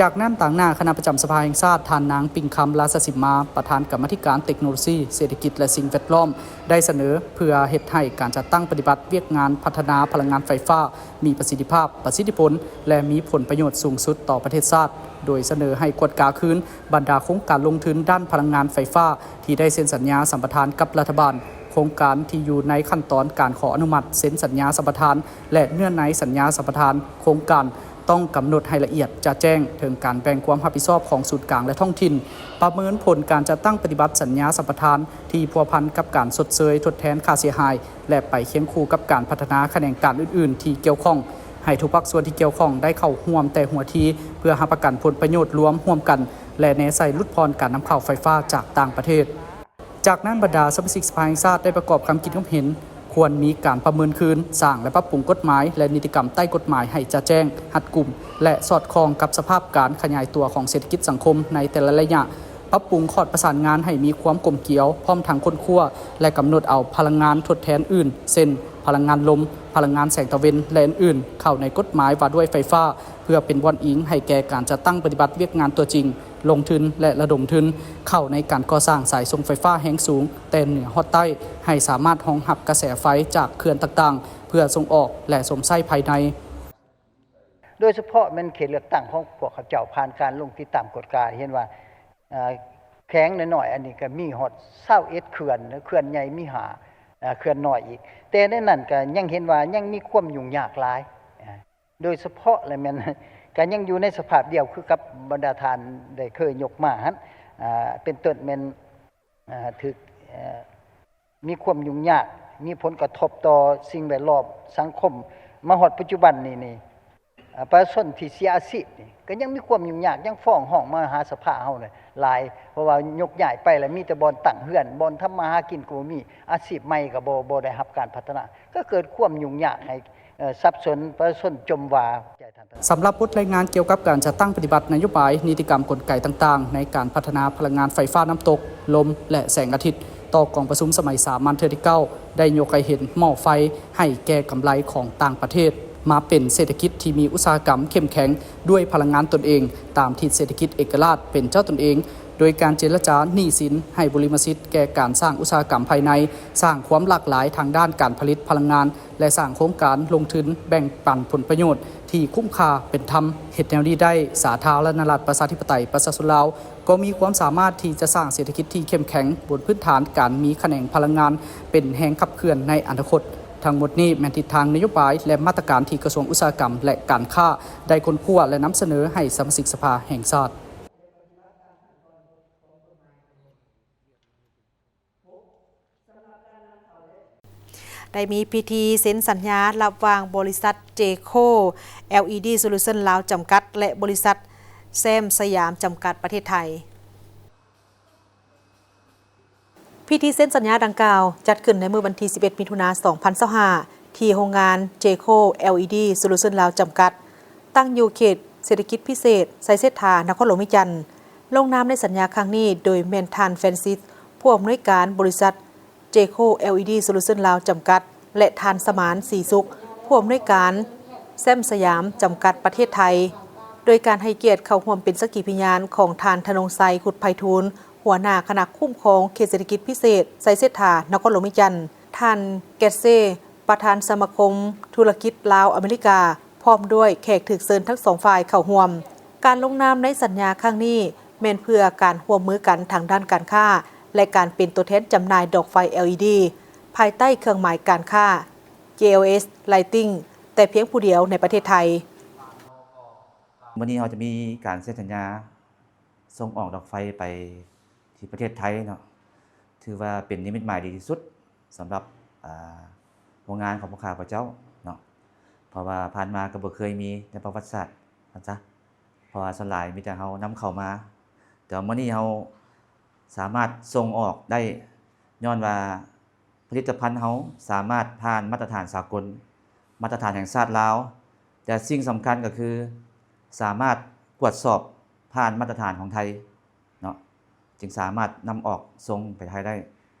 ຈາກນັ້ນ, ຕາງໜ້າຄະນະປະຈຳສະພາແຫ່ງຊາດ, ທ່ານນາງ ປິງຄຳ ລາຊະສິມມາ, ປະທານກຳມາທິການເຕັກໂນໂລຊີ, ເສດຖະກິດ ແລະ ສິ່ງແວດລ້ອມ ໄດ້ສະເໜີເພື່ອເຮັດໃຫ້ການຈັດຕັ້ງປະຕິບັດວຽກງານພັດທະນາພະລັງງານໄຟຟ້າມີປະສິດທິພາບ, ປະສິດທິຜົນ ແລະ ມີຜົນປະໂຫຍດສູງສຸດຕໍ່ປະເທດຊາດ, ໂດຍສະເໜີໃຫ້ກວດກາຄືນບັນດາໂຄງການລົງທຶນດ້ານພະລັງງານໄຟຟ້າທີ່ໄດ້ເຊັນສັນຍາສຳປະທານກັບລັດຖະບານ, ໂຄງການທີ່ຢູ່ໃນຂັ້ນຕອນການຂໍອະນຸມັດເຊັນສັນຍາສຳປະທານ ແລະ ເນື້ອໃນສັນຍາສຳປະທານໂຄງການ ຕ້ອງກຳນົດໃຫ້ລະອຽດ, ຈະແຈ້ງເຖິງການແບ່ງຄວາມຮັບຜິດຊອບຂອງສູນກາງ ແລະ ທ້ອງຖິ່ນ, ປະເມີນຜົນການຈັດຕັ້ງປະຕິບັດສັນຍາສຳປະທານທີ່ພົວພັນກັບການຊົດເຊີຍທົດແທນຄ່າເສຍຫາຍ ແລະ ໄປຄຽງຄູ່ກັບການພັດທະນາຂະແໜງການອື່ນໆທີ່ກ່ຽວຂ້ອງ, ໃຫ້ທຸກພາກສ່ວນທີ່ກ່ຽວຂ້ອງໄດ້ເຂົ້າຮ່ວມແຕ່ຫົວທີ ເພື່ອຮັບປະກັນຜົນປະໂຫຍດລວມຮ່ວມກັນ ແລະ ແນໃສ່ຫຼຸດຜ່ອນການນຳເຂົ້າໄຟຟ້າຈາກຕ່າງປະເທດ. ຈາກນັ້ນ, ບັນດາສະມາຊິກສະພາແຫ່ງຊາດໄດ້ປະກອບຄຳຄິດຄຳເຫັນ ຄວນມີການປະເມີນຄືນ, ສ້າງ ແລະ ປັບປຸງກົດໝາຍ ແລະ ນິຕິກຳໃຕ້ກົດໝາຍໃຫ້ຈະແຈ້ງ, ຮັດກຸມ ແລະ ສອດຄ່ອງກັບສະພາບການຂະຫຍາຍຕົວຂອງເສດຖະກິດສັງຄົມໃນແຕ່ລະໄລຍະ, ປັບປຸງຂອດປະສານງານໃຫ້ມີຄວາມກົມກຽວ, ພ້ອມທັງຄົ້ນຄວ້າ ແລະ ກຳນົດເອົາພະລັງງານທົດແທນອື່ນ ເຊັ່ນ ພະລັງງານລົມ, ພະລັງງານແສງຕາເວັນ ແລະ ອື່ນໆ ເຂົ້າໃນກົດໝາຍວ່າດ້ວຍໄຟຟ້າ ເພື່ອເປັນບ່ອນອີງໃຫ້ແກ່ການຈັດຕັ້ງປະຕິບັດວຽກງານຕົວຈິງ, ລົງທຶນ ແລະ ລະດົມທຶນເຂົ້າໃນການກໍ່ສ້າງສາຍສົ່ງໄຟຟ້າແຮງສູງແຕ່ເໜືອຮອດໃຕ້ ໃຫ້ສາມາດຮອງຮັບກະແສໄຟຈາກເຂື່ອນຕ່າງໆ ເພື່ອສົ່ງອອກ ແລະ ຊົມໃຊ້ພາຍໃນ. ໂດຍສະເພາະແມ່ນເຂດເລືອກຕັ້ງຂອງພວກເຂົາເຈົ້າ ຜ່ານການລົງຕິດຕາມກວດກາ ເຫັນວ່າ ເອີ ແຂວງນ້ອຍໆ ອັນນີ້ກໍມີຮອດຊາວເອັດເຂື່ອນ, ເຂື່ອນໃຫຍ່ມີຫ້າ ເອີ ເຂື່ອນນ້ອຍອີກ, ແຕ່ໃນນັ້ນກໍຍັງເຫັນວ່າຍັງມີຄວາມຫຍຸ້ງຍາກຫຼາຍ. ໂດຍສະເພາະແລ້ວແມ່ນ ກໍຍັງຢູ່ໃນສະພາບດຽວຄືກັບບັນດາທ່ານໄດ້ເຄີຍຍົກມາຫັ້ນ, ເປັນຕົ້ນແມ່ນ ຖືກ ມີຄວາມຫຍຸ້ງຍາກ, ມີຜົນກະທົບຕໍ່ສິ່ງແວດລ້ອມ, ສັງຄົມ, ມາຮອດປັດຈຸບັນນີ້, ນີ້ ປະຊາຊົນທີ່ເສຍອາຊີບນີ້ ກໍຍັງມີຄວາມຫຍຸ້ງຍາກ, ຍັງຟ້ອງຮ້ອງມາຫາສະພາເຮົາຫຼາຍ, ເພາະວ່າຍົກຍ້າຍໄປແລ້ວ ມີແຕ່ບ່ອນຕັ້ງເຮືອນ, ບ່ອນທຳມາຫາກິນກໍບໍ່ມີ, ອາຊີບໃໝ່ກໍບໍ່, ບໍ່ໄດ້ຮັບການພັດທະນາ, ກໍເກີດຄວາມຫຍຸ້ງຍາກໃຫ້ ເອີ ສັບສົນ, ປະຊາຊົນຈົ່ມວ່າ. ສຳລັບບົດລາຍງານກ່ຽວກັບການຈັດຕັ້ງປະຕິບັດນະໂຍບາຍ, ນິຕິກຳ, ກົນໄກຕ່າງໆ ໃນການພັດທະນາພະລັງງານໄຟຟ້ານ້ຳຕົກ, ລົມ ແລະ ແສງອາທິດ ຕໍ່ກອງປະຊຸມສະໄໝສາມັນເທື່ອທີເກົ້າ ໄດ້ຍົກໃຫ້ເຫັນໝໍ້ໄຟໃຫ້ແກ່ກຳໄລຂອງຕ່າງປະເທດ ມາເປັນເສດຖະກິດທີ່ມີອຸດສາຫະກຳເຂັ້ມແຂງດ້ວຍພະລັງງານຕົນເອງ ຕາມທິດເສດຖະກິດເອກະລາດເປັນເຈົ້າຕົນເອງ, ໂດຍການເຈລະຈາໜີ້ສິນໃຫ້ບຸລິມະສິດແກ່ການສ້າງອຸດສາຫະກຳພາຍໃນ, ສ້າງຄວາມຫຼາກຫຼາຍທາງດ້ານການຜະລິດພະລັງງານ ແລະ ສ້າງໂຄງການລົງທຶນແບ່ງປັນຜົນປະໂຫຍດທີ່ຄຸ້ມຄ່າເປັນທຳ. ເຮັດແນວນີ້ໄດ້, ສາທາລະນະລັດປະຊາທິປະໄຕປະຊາຊົນລາວກໍມີຄວາມສາມາດທີ່ຈະສ້າງເສດຖະກິດທີ່ເຂັ້ມແຂງບົນພື້ນຖານການມີຂະແໜງພະລັງງານເປັນແຮງຂັບເຄື່ອນໃນອະນາຄົດ. ທັງໝົດນີ້ແມ່ນທິດທາງນະໂຍບາຍ ແລະ ມາດຕະການທີ່ກະຊວງອຸດສາຫະກຳ ແລະ ການຄ້າໄດ້ຄົ້ນຄວ້າ ແລະ ນຳສະເໜີໃຫ້ສະມາຊິກສະພາແຫ່ງຊາດ. ໄດ້ມີພິທີເຊັນສັນຍາລະຫວ່າງບໍລິສັດ ເຈໂຄ ແອລອີດີ ໂຊລູຊັນ ລາວ ຈຳກັດ ແລະ ບໍລິສັດ ແຊມສະຫຍາມ ຈຳກັດ ປະເທດໄທ. ພິທີເຊັນສັນຍາດັ່ງກ່າວ ຈັດຂຶ້ນໃນມື້ວັນທີສິບເອັດ ມິຖຸນາ ສອງພັນຊາວຫ້າ ທີ່ໂຮງງານ ເຈໂຄ ແອລອີດີ ໂຊລູຊັນ ລາວ ຈຳກັດ ຕັ້ງຢູ່ເຂດເສດຖະກິດພິເສດໄຊເສດຖາ ນະຄອນຫຼວງວຽງຈັນ. ລົງນາມໃນສັນຍາຄັ້ງນີ້ໂດຍແມ່ນທ່ານ ແຟຣນຊິສ ຜູ້ອຳນວຍການບໍລິສັດ ເຈໂຄ ແອລອີດີ ໂຊລູຊັນ ລາວ ຈຳກັດ ແລະ ທ່ານ ສະໝານ ສີສຸກ ຜູ້ອຳນວຍການ ແຊມສະຫຍາມ ຈຳກັດ ປະເທດໄທ, ໂດຍການໃຫ້ກຽດເຂົ້າຮ່ວມເປັນສັກຂີພະຍານຂອງທ່ານ ທະນົງໄຊ ຄຸດໄພທູນ ຫົວໜ້າຄະນະຄຸ້ມຄອງເຂດເສດຖະກິດພິເສດໄຊເສດຖາ ນະຄອນຫຼວງວຽງຈັນ, ທ່ານ ແກດເຊ ປະທານສະມາຄົມທຸລະກິດລາວ-ອາເມລິກາ ພ້ອມດ້ວຍແຂກຖືກເຊີນທັງສອງຝ່າຍເຂົ້າຮ່ວມ. ການລົງນາມໃນສັນຍາຄັ້ງນີ້ ແມ່ນເພື່ອການຮ່ວມມືກັນທາງດ້ານການຄ້າ ແລະ ການເປັນຕົວແທນຈຳໜ່າຍດອກໄຟ ແອລອີດີ ພາຍໃຕ້ເຄື່ອງໝາຍການຄ້າ ເຈແອລເອສ ໄລຕິງ ແຕ່ພຽງຜູ້ດຽວໃນປະເທດໄທ. ມື້ນີ້ເຮົາຈະມີການເຊັນສັນຍາສົ່ງອອກດອກໄຟໄປທີ່ປະເທດໄທເນາະ, ຖືວ່າເປັນນິມິດໝາຍດີທີ່ສຸດສຳລັບ ອາ ໂຮງງານຂອງພວກຂ້າພະເຈົ້າເນາະ, ເພາະວ່າຜ່ານມາກໍບໍ່ເຄີຍມີໃນປະຫວັດສາດວ່າຊະ. ເພາະວ່າສ່ວນຫຼາຍມີແຕ່ເຮົານຳເຂົ້າມາ, ແຕ່ວ່າມື້ນີ້ເຮົາສາມາດສົ່ງອອກໄດ້ ຍ້ອນວ່າຜະລິດຕະພັນເຮົາສາມາດຜ່ານມາດຕະຖານສາກົນ, ມາດຕະຖານແຫ່ງຊາດລາວ, ແຕ່ສິ່ງສຳຄັນກໍຄືສາມາດກວດສອບຜ່ານມາດຕະຖານຂອງໄທເນາະ, ຈຶ່ງສາມາດນຳອອກສົ່ງໄປໄທໄດ້.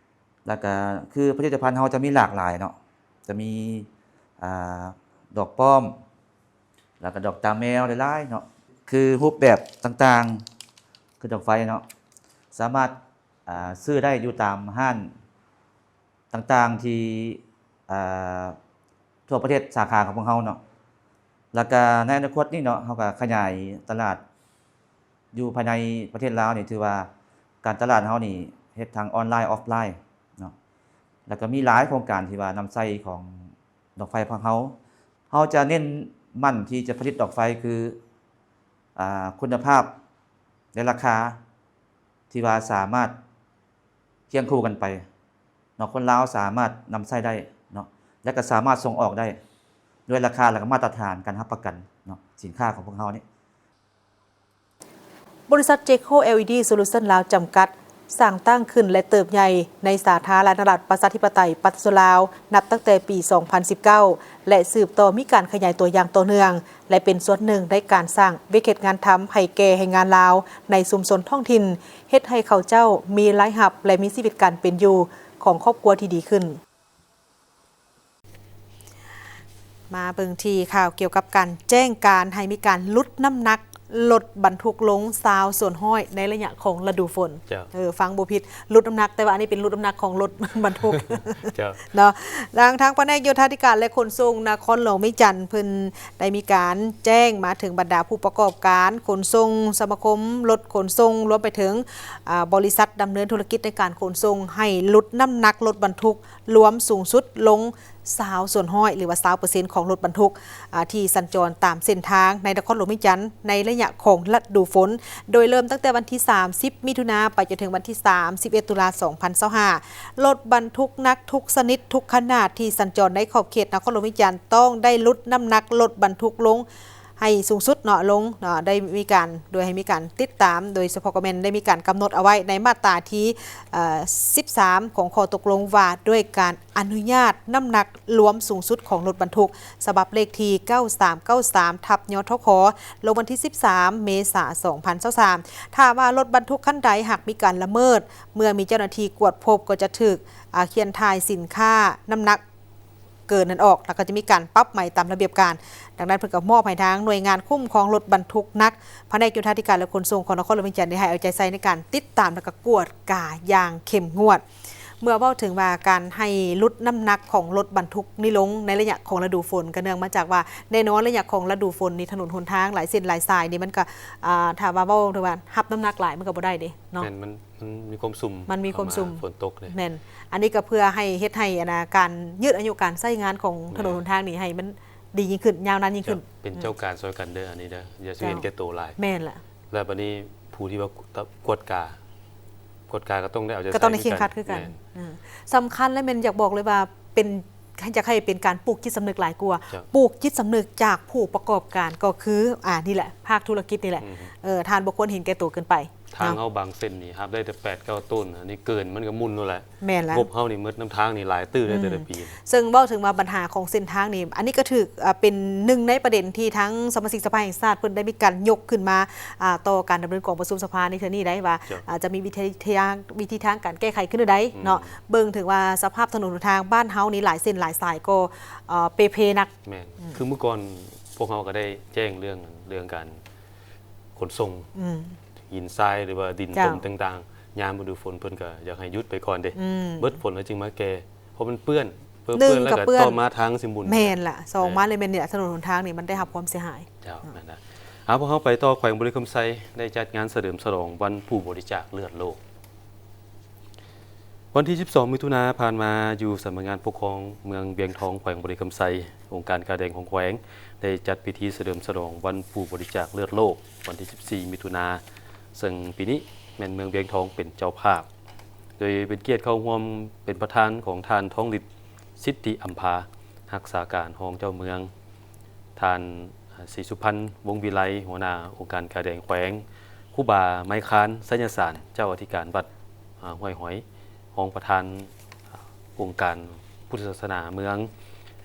ແລ້ວກໍຄືຜະລິດຕະພັນເຮົາຈະມີຫຼາກຫຼາຍເນາະ, ຈະມີ ອາ ດອກປ້ອມ ແລ້ວກໍດອກຕາແມວຫຼາຍໆເນາະ. ຄືຮູບແບບຕ່າງໆ ຄືດອກໄຟເນາະ ສາມາດ ອ່າ ຊື້ໄດ້ຢູ່ຕາມຮ້ານຕ່າງໆ ທີ່ ອ່າ ທົ່ວປະເທດສາຂາຂອງພວກເຮົາເນາະ. ແລ້ວກະໃນອະນາຄົດນີ້ເນາະ ເຮົາກະຂະຫຍາຍຕະຫຼາດຢູ່ພາຍໃນປະເທດລາວນີ້ ຖືວ່າການຕະຫຼາດເຮົານີ້ເຮັດທັງອອນລາຍ ອອຟລາຍເນາະ. ແລ້ວກະມີຫຼາຍໂຄງການທີ່ວ່ານຳໃຊ້ຂອງດອກໄຟພວກເຮົາ. ເຮົາຈະເນັ້ນໝັ້ນທີ່ຈະຜະລິດດອກໄຟຄື ອ່າ ຄຸນນະພາບ ແລະ ລາຄາ ທີ່ວ່າສາມາດຄຽງຄູ່ກັນໄປເນາະ, ຄົນລາວສາມາດນຳໃຊ້ໄດ້ເນາະ ແລະ ກໍສາມາດສົ່ງອອກໄດ້ດ້ວຍລາຄາ ແລະ ກໍມາດຕະຖານການຮັບປະກັນເນາະ ສິນຄ້າຂອງພວກເຮົານີ້. ບໍລິສັດ Jeco ແອລ ອີ ດີ Solution ລາວ ຈຳກັດ ສ້າງຕັ້ງຂຶ້ນ ແລະ ເຕີບໃຫຍ່ໃນສາທາລະນະລັດ ປະຊາທິປະໄຕ ປະຊາຊົນລາວ ນັບຕັ້ງແຕ່ປີສອງພັນສິບເກົ້າ ແລະ ສືບຕໍ່ມີການຂະຫຍາຍຕົວຢ່າງຕໍ່ເນື່ອງ ແລະ ເປັນສ່ວນໜຶ່ງໃນການສ້າງວຽກເຮັດງານທຳໃຫ້ແກ່ແຮງງານລາວໃນຊຸມຊົນທ້ອງຖິ່ນ, ເຮັດໃຫ້ເຂົາເຈົ້າມີລາຍຮັບ ແລະ ມີຊີວິດການເປັນຢູ່ຂອງຄອບຄົວທີ່ດີຂຶ້ນ. ມາເບິ່ງທີ່ຂ່າວກ່ຽວກັບການແຈ້ງການໃຫ້ມີການຫຼຸດນ້ຳໜັກລົດບັນທຸກລົງຊາວສ່ວນຮ້ອຍໃນໄລຍະຂອງລະດູຝົນ. ເຈົ້າ. ເອີ ຟັງບໍ່ຜິດ, ຫຼຸດນ້ຳໜັກ, ແຕ່ວ່າອັນນີ້ເປັນຫຼຸດນ້ຳໜັກຂອງລົດບັນທຸກ. ເຈົ້າ. ເນາະ. ທາງ ທາງພະແນກໂຍທາທິການ ແລະ ຂົນສົ່ງນະຄອນຫຼວງວຽງຈັນ ເພິ່ນໄດ້ມີການແຈ້ງມາເຖິງບັນດາຜູ້ປະກອບການຂົນສົ່ງ, ສະມາຄົມລົດຂົນສົ່ງ, ລວມໄປເຖິງ ອາ ບໍລິສັດດຳເນີນທຸລະກິດໃນການຂົນສົ່ງ ໃຫ້ຫຼຸດນ້ຳໜັກລົດບັນທຸກລວມສູງສຸດລົງຊາວສ່ວນຮ້ອຍ ຫຼືວ່າຊາວເປີເຊັນຂອງລົດບັນທຸກ ອາ ທີ່ສັນຈອນຕາມເສັ້ນທາງໃນນະຄອນຫຼວງວຽງຈັນ ໃນໄລຍະຂອງລະດູຝົນ ໂດຍເລີ່ມຕັ້ງແຕ່ວັນທີສາມສິບ ມິຖຸນາ ໄປຈົນເຖິງວັນທີສາມສິບເອັດ ຕຸລາ ສອງພັນຊາວຫ້າ. ລົດບັນທຸກໜັກທຸກຊະນິດ ທຸກຂະໜາດທີ່ສັນຈອນໃນຂອບເຂດນະຄອນຫຼວງວຽງຈັນ ຕ້ອງໄດ້ຫຼຸດນ້ຳໜັກລົດບັນທຸກລົງໃຫ້ສູງສຸດເນາະ ລົງເນາະ ໄດ້ມີການ ໂດຍໃຫ້ມີການຕິດຕາມ ໂດຍສະເພາະກໍແມ່ນໄດ້ມີການກຳນົດເອົາໄວ້ໃນມາດຕາທີ ເອີ ສິບສາມ ຂອງຂໍ້ຕົກລົງວ່າດ້ວຍການ ອະນຸຍາດນ້ຳໜັກລວມສູງສຸດຂອງລົດບັນທຸກ ສະບັບເລກທີ ເກົ້າສາມເກົ້າສາມ ທັບ ຍທຂ ລົງວັນທີ ສິບສາມ ເມສາ ສອງພັນຊາວສາມ. ຖ້າວ່າລົດບັນທຸກຄັນໃດຫາກມີການລະເມີດ ເມື່ອມີເຈົ້າໜ້າທີ່ກວດພົບກໍຈະຖືກ ອາ ຂຽນຖ່າຍສິນຄ້ານ້ຳໜັກເກີນນັ້ນອອກ ແລ້ວກໍຈະມີການປັບໃໝຕາມລະບຽບການ. ດັ່ງນັ້ນເພິ່ນກໍມອບໃຫ້ທາງໜ່ວຍງານຄຸ້ມຄອງລົດບັນທຸກໜັກ ພະແນກໂຍທາທິການ ແລະ ຂົນສົ່ງຂອງນະຄອນຫຼວງວຽງຈັນ ໄດ້ໃຫ້ເອົາໃຈໃສ່ໃນການຕິດຕາມ ແລະ ກໍກວດກາຢ່າງເຂັ້ມງວດ. ເມື່ອເວົ້າເຖິງວ່າການໃຫ້ຫຼຸດນ້ຳໜັກຂອງລົດບັນທຸກນີ້ລົງໃນໄລຍະຂອງລະດູຝົນ ກໍເນື່ອງມາຈາກວ່າ ແນ່ນອນໄລຍະຂອງລະດູຝົນນີ້ ຖະໜົນຫົນທາງຫຼາຍເສັ້ນຫຼາຍສາຍນີ້ ມັນກໍ ອ່າ ຖ້າວ່າເວົ້າເຖິງວ່າຮັບນ້ຳໜັກຫຼາຍ ມັນກໍບໍ່ໄດ້ເດ້ເນາະ. ແມ່ນ ມັນ ມັນມີຄວາມຊຸ່ມ ມັນມີຄວາມຊຸ່ມ ເຂົ້າມາຝົນຕົກເດ້. ແມ່ນ ອັນນີ້ກໍເພື່ອໃຫ້ເຮັດໃຫ້ ອັນນ່າ ການຍືດອາຍຸການໃຊ້ງານຂອງຖະໜົນຫົນທາງນີ້ ແມ່ນ ໃຫ້ມັນດີຍິ່ງຂຶ້ນ ຍາວນານຍິ່ງຂຶ້ນ. ເຈົ້າ ເປັນເຈົ້າການຊ່ອຍກັນເດີ ອັນນີ້ເດີ ຢ່າຊິເຫັນແກ່ໂຕຫຼາຍ. ແມ່ນລະ. ແລ້ວບັດນີ້ຜູ້ທີ່ວ່າກວດກາ ກວດກາກໍຕ້ອງໄດ້ເອົາໃຈໃສ່ ກໍຕ້ອງໄດ້ເຄັ່ງຄັດຄືກັນ. ແມ່ນ ເອີ ສຳຄັນ ແລະ ແມ່ນຢາກບອກເລີຍວ່າເປັນ ຢາກໃຫ້ເປັນການປູກຈິດສຳນຶກຫຼາຍກວ່າ ເຈົ້າ ປູກຈິດສຳນຶກຈາກຜູ້ປະກອບການ ກໍຄື ອາ ນີ້ແຫຼະ ພາກທຸລະກິດນີ້ແຫຼະ. ອືຮຶ ເອີ ທ່ານບໍ່ຄວນເຫັນແກ່ໂຕເກີນໄປ. ທາງເຮົາບາງເສັ້ນນີ້ຮັບໄດ້ແຕ່ແປດເກົ້າໂຕນ ອັນນີ້ເກີນມັນກໍໝຸ່ນໂລດແຫຼະ. ແມ່ນລະ ງົບເຮົານີ້ໝົດນຳທາງນີ້ຫຼາຍຕື້ເດ້ ອືມ ແຕ່ລະປີ. ເຊິ່ງເວົ້າເຖິງວ່າບັນຫາຂອງເສັ້ນທາງນີ້ ອັນນີ້ກໍຖືກ ເອີ ເປັນໜຶ່ງໃນປະເດັນທີ່ທາງສະມາຊິກສະພາແຫ່ງຊາດເພິ່ນໄດ້ມີການຍົກຂຶ້ນມາ ອ່າ ຕໍ່ການດຳເນີນກອງປະຊຸມສະພາໃນເທື່ອນີ້ໄດ້ວ່າ ເຈົ້າ ອາດຈະມີວິທີທາງ ວິທີທາງການແກ້ໄຂຄືແນວໃດເນາະ. ອືມ ເບິ່ງເຖິງວ່າສະພາບຖະໜົນຫົນທາງບ້ານເຮົານີ້ຫຼາຍເສັ້ນຫຼາຍສາຍກໍ ເອີ ເປ່ເພໜັກ. ແມ່ນ ອືມ ຄືມື້ກ່ອນພວກເຮົາກໍໄດ້ແຈ້ງເລື່ອງ ເລື່ອງການຂົນສົ່ງ ອືມ ຫີນຊາຍ ຫຼືວ່າດິນ ເຈົ້າ ຕົມຕ່າງໆ ຍາມລະດູຝົນເພິ່ນກໍຢາກໃຫ້ຢຸດໄປກ່ອນເດ້. ອືມ ເບິດຝົນແລ້ວຈຶ່ງມາແກ້ ເພາະມັນເປື້ອນ ເປື້ອນ ໜຶ່ງ ແລ້ວກໍ ກໍເປື້ອນ ຕໍ່ມາທາງຊິໝຸ່ນ. ແມ່ນລະ ສອງ ແມ່ນ ມາແລ້ວແມ່ນນີ້ລະ ຖະໜົນຫົນທາງນີ້ມັນໄດ້ຮັບຄວາມເສຍຫາຍ. ເຈົ້າ ເນາະ ນັ້ນນະ. ເອົາ ພວກເຮົາໄປຕໍ່ ແຂວງບໍລິຄຳໄຊ ໄດ້ຈັດງານສະເຫຼີມສະຫຼອງວັນຜູ້ບໍລິຈາກເລືອດໂລກ. ວັນທີສິບສອງ ມິຖຸນາຜ່ານມາ ຢູ່ສຳນັກງານປົກຄອງເມືອງວຽງທອງ ແຂວງບໍລິຄຳໄຊ ອົງການກາແດງຂອງແຂວງ ໄດ້ຈັດພິທີສະເຫຼີມສະຫຼອງວັນຜູ້ບໍລິຈາກເລືອດໂລກ ວັນທີສິບສີ່ ມິຖຸນາ ເຊິ່ງປີນີ້ແມ່ນເມືອງວຽງທອງເປັນເຈົ້າພາບ ໂດຍເປັນກຽດເຂົ້າຮ່ວມເປັນປະທານຂອງທ່ານ ທອງລິດ ສິດທິອຳພາ ຮັກສາການຮອງເຈົ້າເມືອງ, ທ່ານ ສີສຸພັນ ວົງວິໄລ ຫົວໜ້າອົງການກາແດງແຂວງ, ຄູບາໄມຄານ ໄຊຍະສານ ເຈົ້າອະທິການວັດ ອາ ຫ້ວຍຫອຍ ຮອງປະທານ ອາ ອົງການພຸດທະສາສະໜາເມືອງ,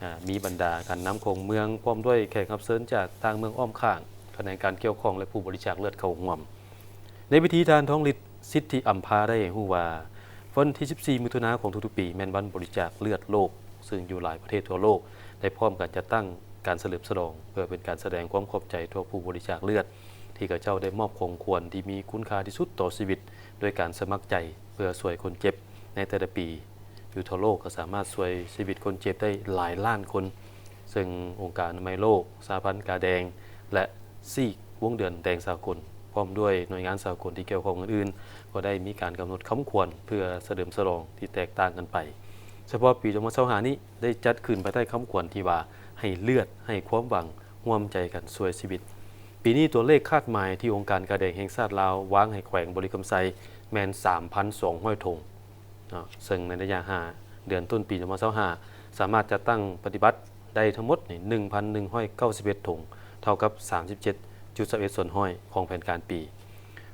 ອາ ມີບັນດາການນຳຂອງເມືອງ ພ້ອມດ້ວຍແຂກຮັບເຊີນຈາກຕ່າງເມືອງອ້ອມຂ້າງ, ຂະແໜງການກ່ຽວຂ້ອງ ແລະ ຜູ້ບໍລິຈາກເລືອດເຂົ້າຮ່ວມ. ໃນພິທີ ທ່ານ ທອງລິດ ສິດທິອຳພາ ໄດ້ໃຫ້ຮູ້ວ່າ ວັນທີສິບສີ່ ມິຖຸນາຂອງທຸກໆປີ ແມ່ນວັນບໍລິຈາກເລືອດໂລກ, ເຊິ່ງຢູ່ຫຼາຍປະເທດທົ່ວໂລກ ໄດ້ພ້ອມກັນຈັດຕັ້ງການສະເຫຼີມສະຫຼອງ ເພື່ອເປັນການສະແດງຄວາມຂອບໃຈຕໍ່ຜູ້ບໍລິຈາກເລືອດ ທີ່ເຂົາເຈົ້າໄດ້ມອບຂອງຂວັນທີ່ມີຄຸນຄ່າທີ່ສຸດຕໍ່ຊີວິດ ໂດຍການສະໝັກໃຈເພື່ອຊ່ວຍຄົນເຈັບໃນແຕ່ລະປີ. ຢູ່ທົ່ວໂລກກໍສາມາດຊ່ວຍຊີວິດຄົນເຈັບໄດ້ຫຼາຍລ້ານຄົນ, ເຊິ່ງອົງການອະນາໄມໂລກ, ສະຫະພັນກາແດງ ແລະ ຊີກວົງເດືອນແດງສາກົນ ພ້ອມດ້ວຍໜ່ວຍງານສາກົນທີ່ກ່ຽວຂ້ອງອື່ນໆ ກໍໄດ້ມີການກຳນົດຄຳຂວັນເພື່ອສະເຫຼີມສະຫຼອງທີ່ແຕກຕ່າງກັນໄປ. ສະເພາະປີສອງພັນຊາວຫ້ານີ້ ໄດ້ຈັດຂຶ້ນພາຍໃຕ້ຄຳຂວັນທີ່ວ່າ ໃຫ້ເລືອດ ໃຫ້ຄວາມຫວັງ ຮ່ວມໃຈກັນຊ່ວຍຊີວິດ. ປີນີ້ຕົວເລກຄາດໝາຍທີ່ອົງການກາແດງແຫ່ງຊາດລາວວາງໃຫ້ແຂວງບໍລິຄຳໄຊແມ່ນສາມພັນສອງຮ້ອຍຖົງເນາະ, ເຊິ່ງໃນໄລຍະຫ້າເດືອນຕົ້ນປີສອງພັນຊາວຫ້າ ສາມາດຈັດຕັ້ງປະຕິບັດໄດ້ທັງໝົດນີ້ ໜຶ່ງພັນໜຶ່ງຮ້ອຍເກົ້າສິບເອັດຖົງ ເທົ່າກັບສາມສິບເຈັດຈຸດຊາວເອັດສ່ວນຮ້ອຍຂອງແຜນການປີ.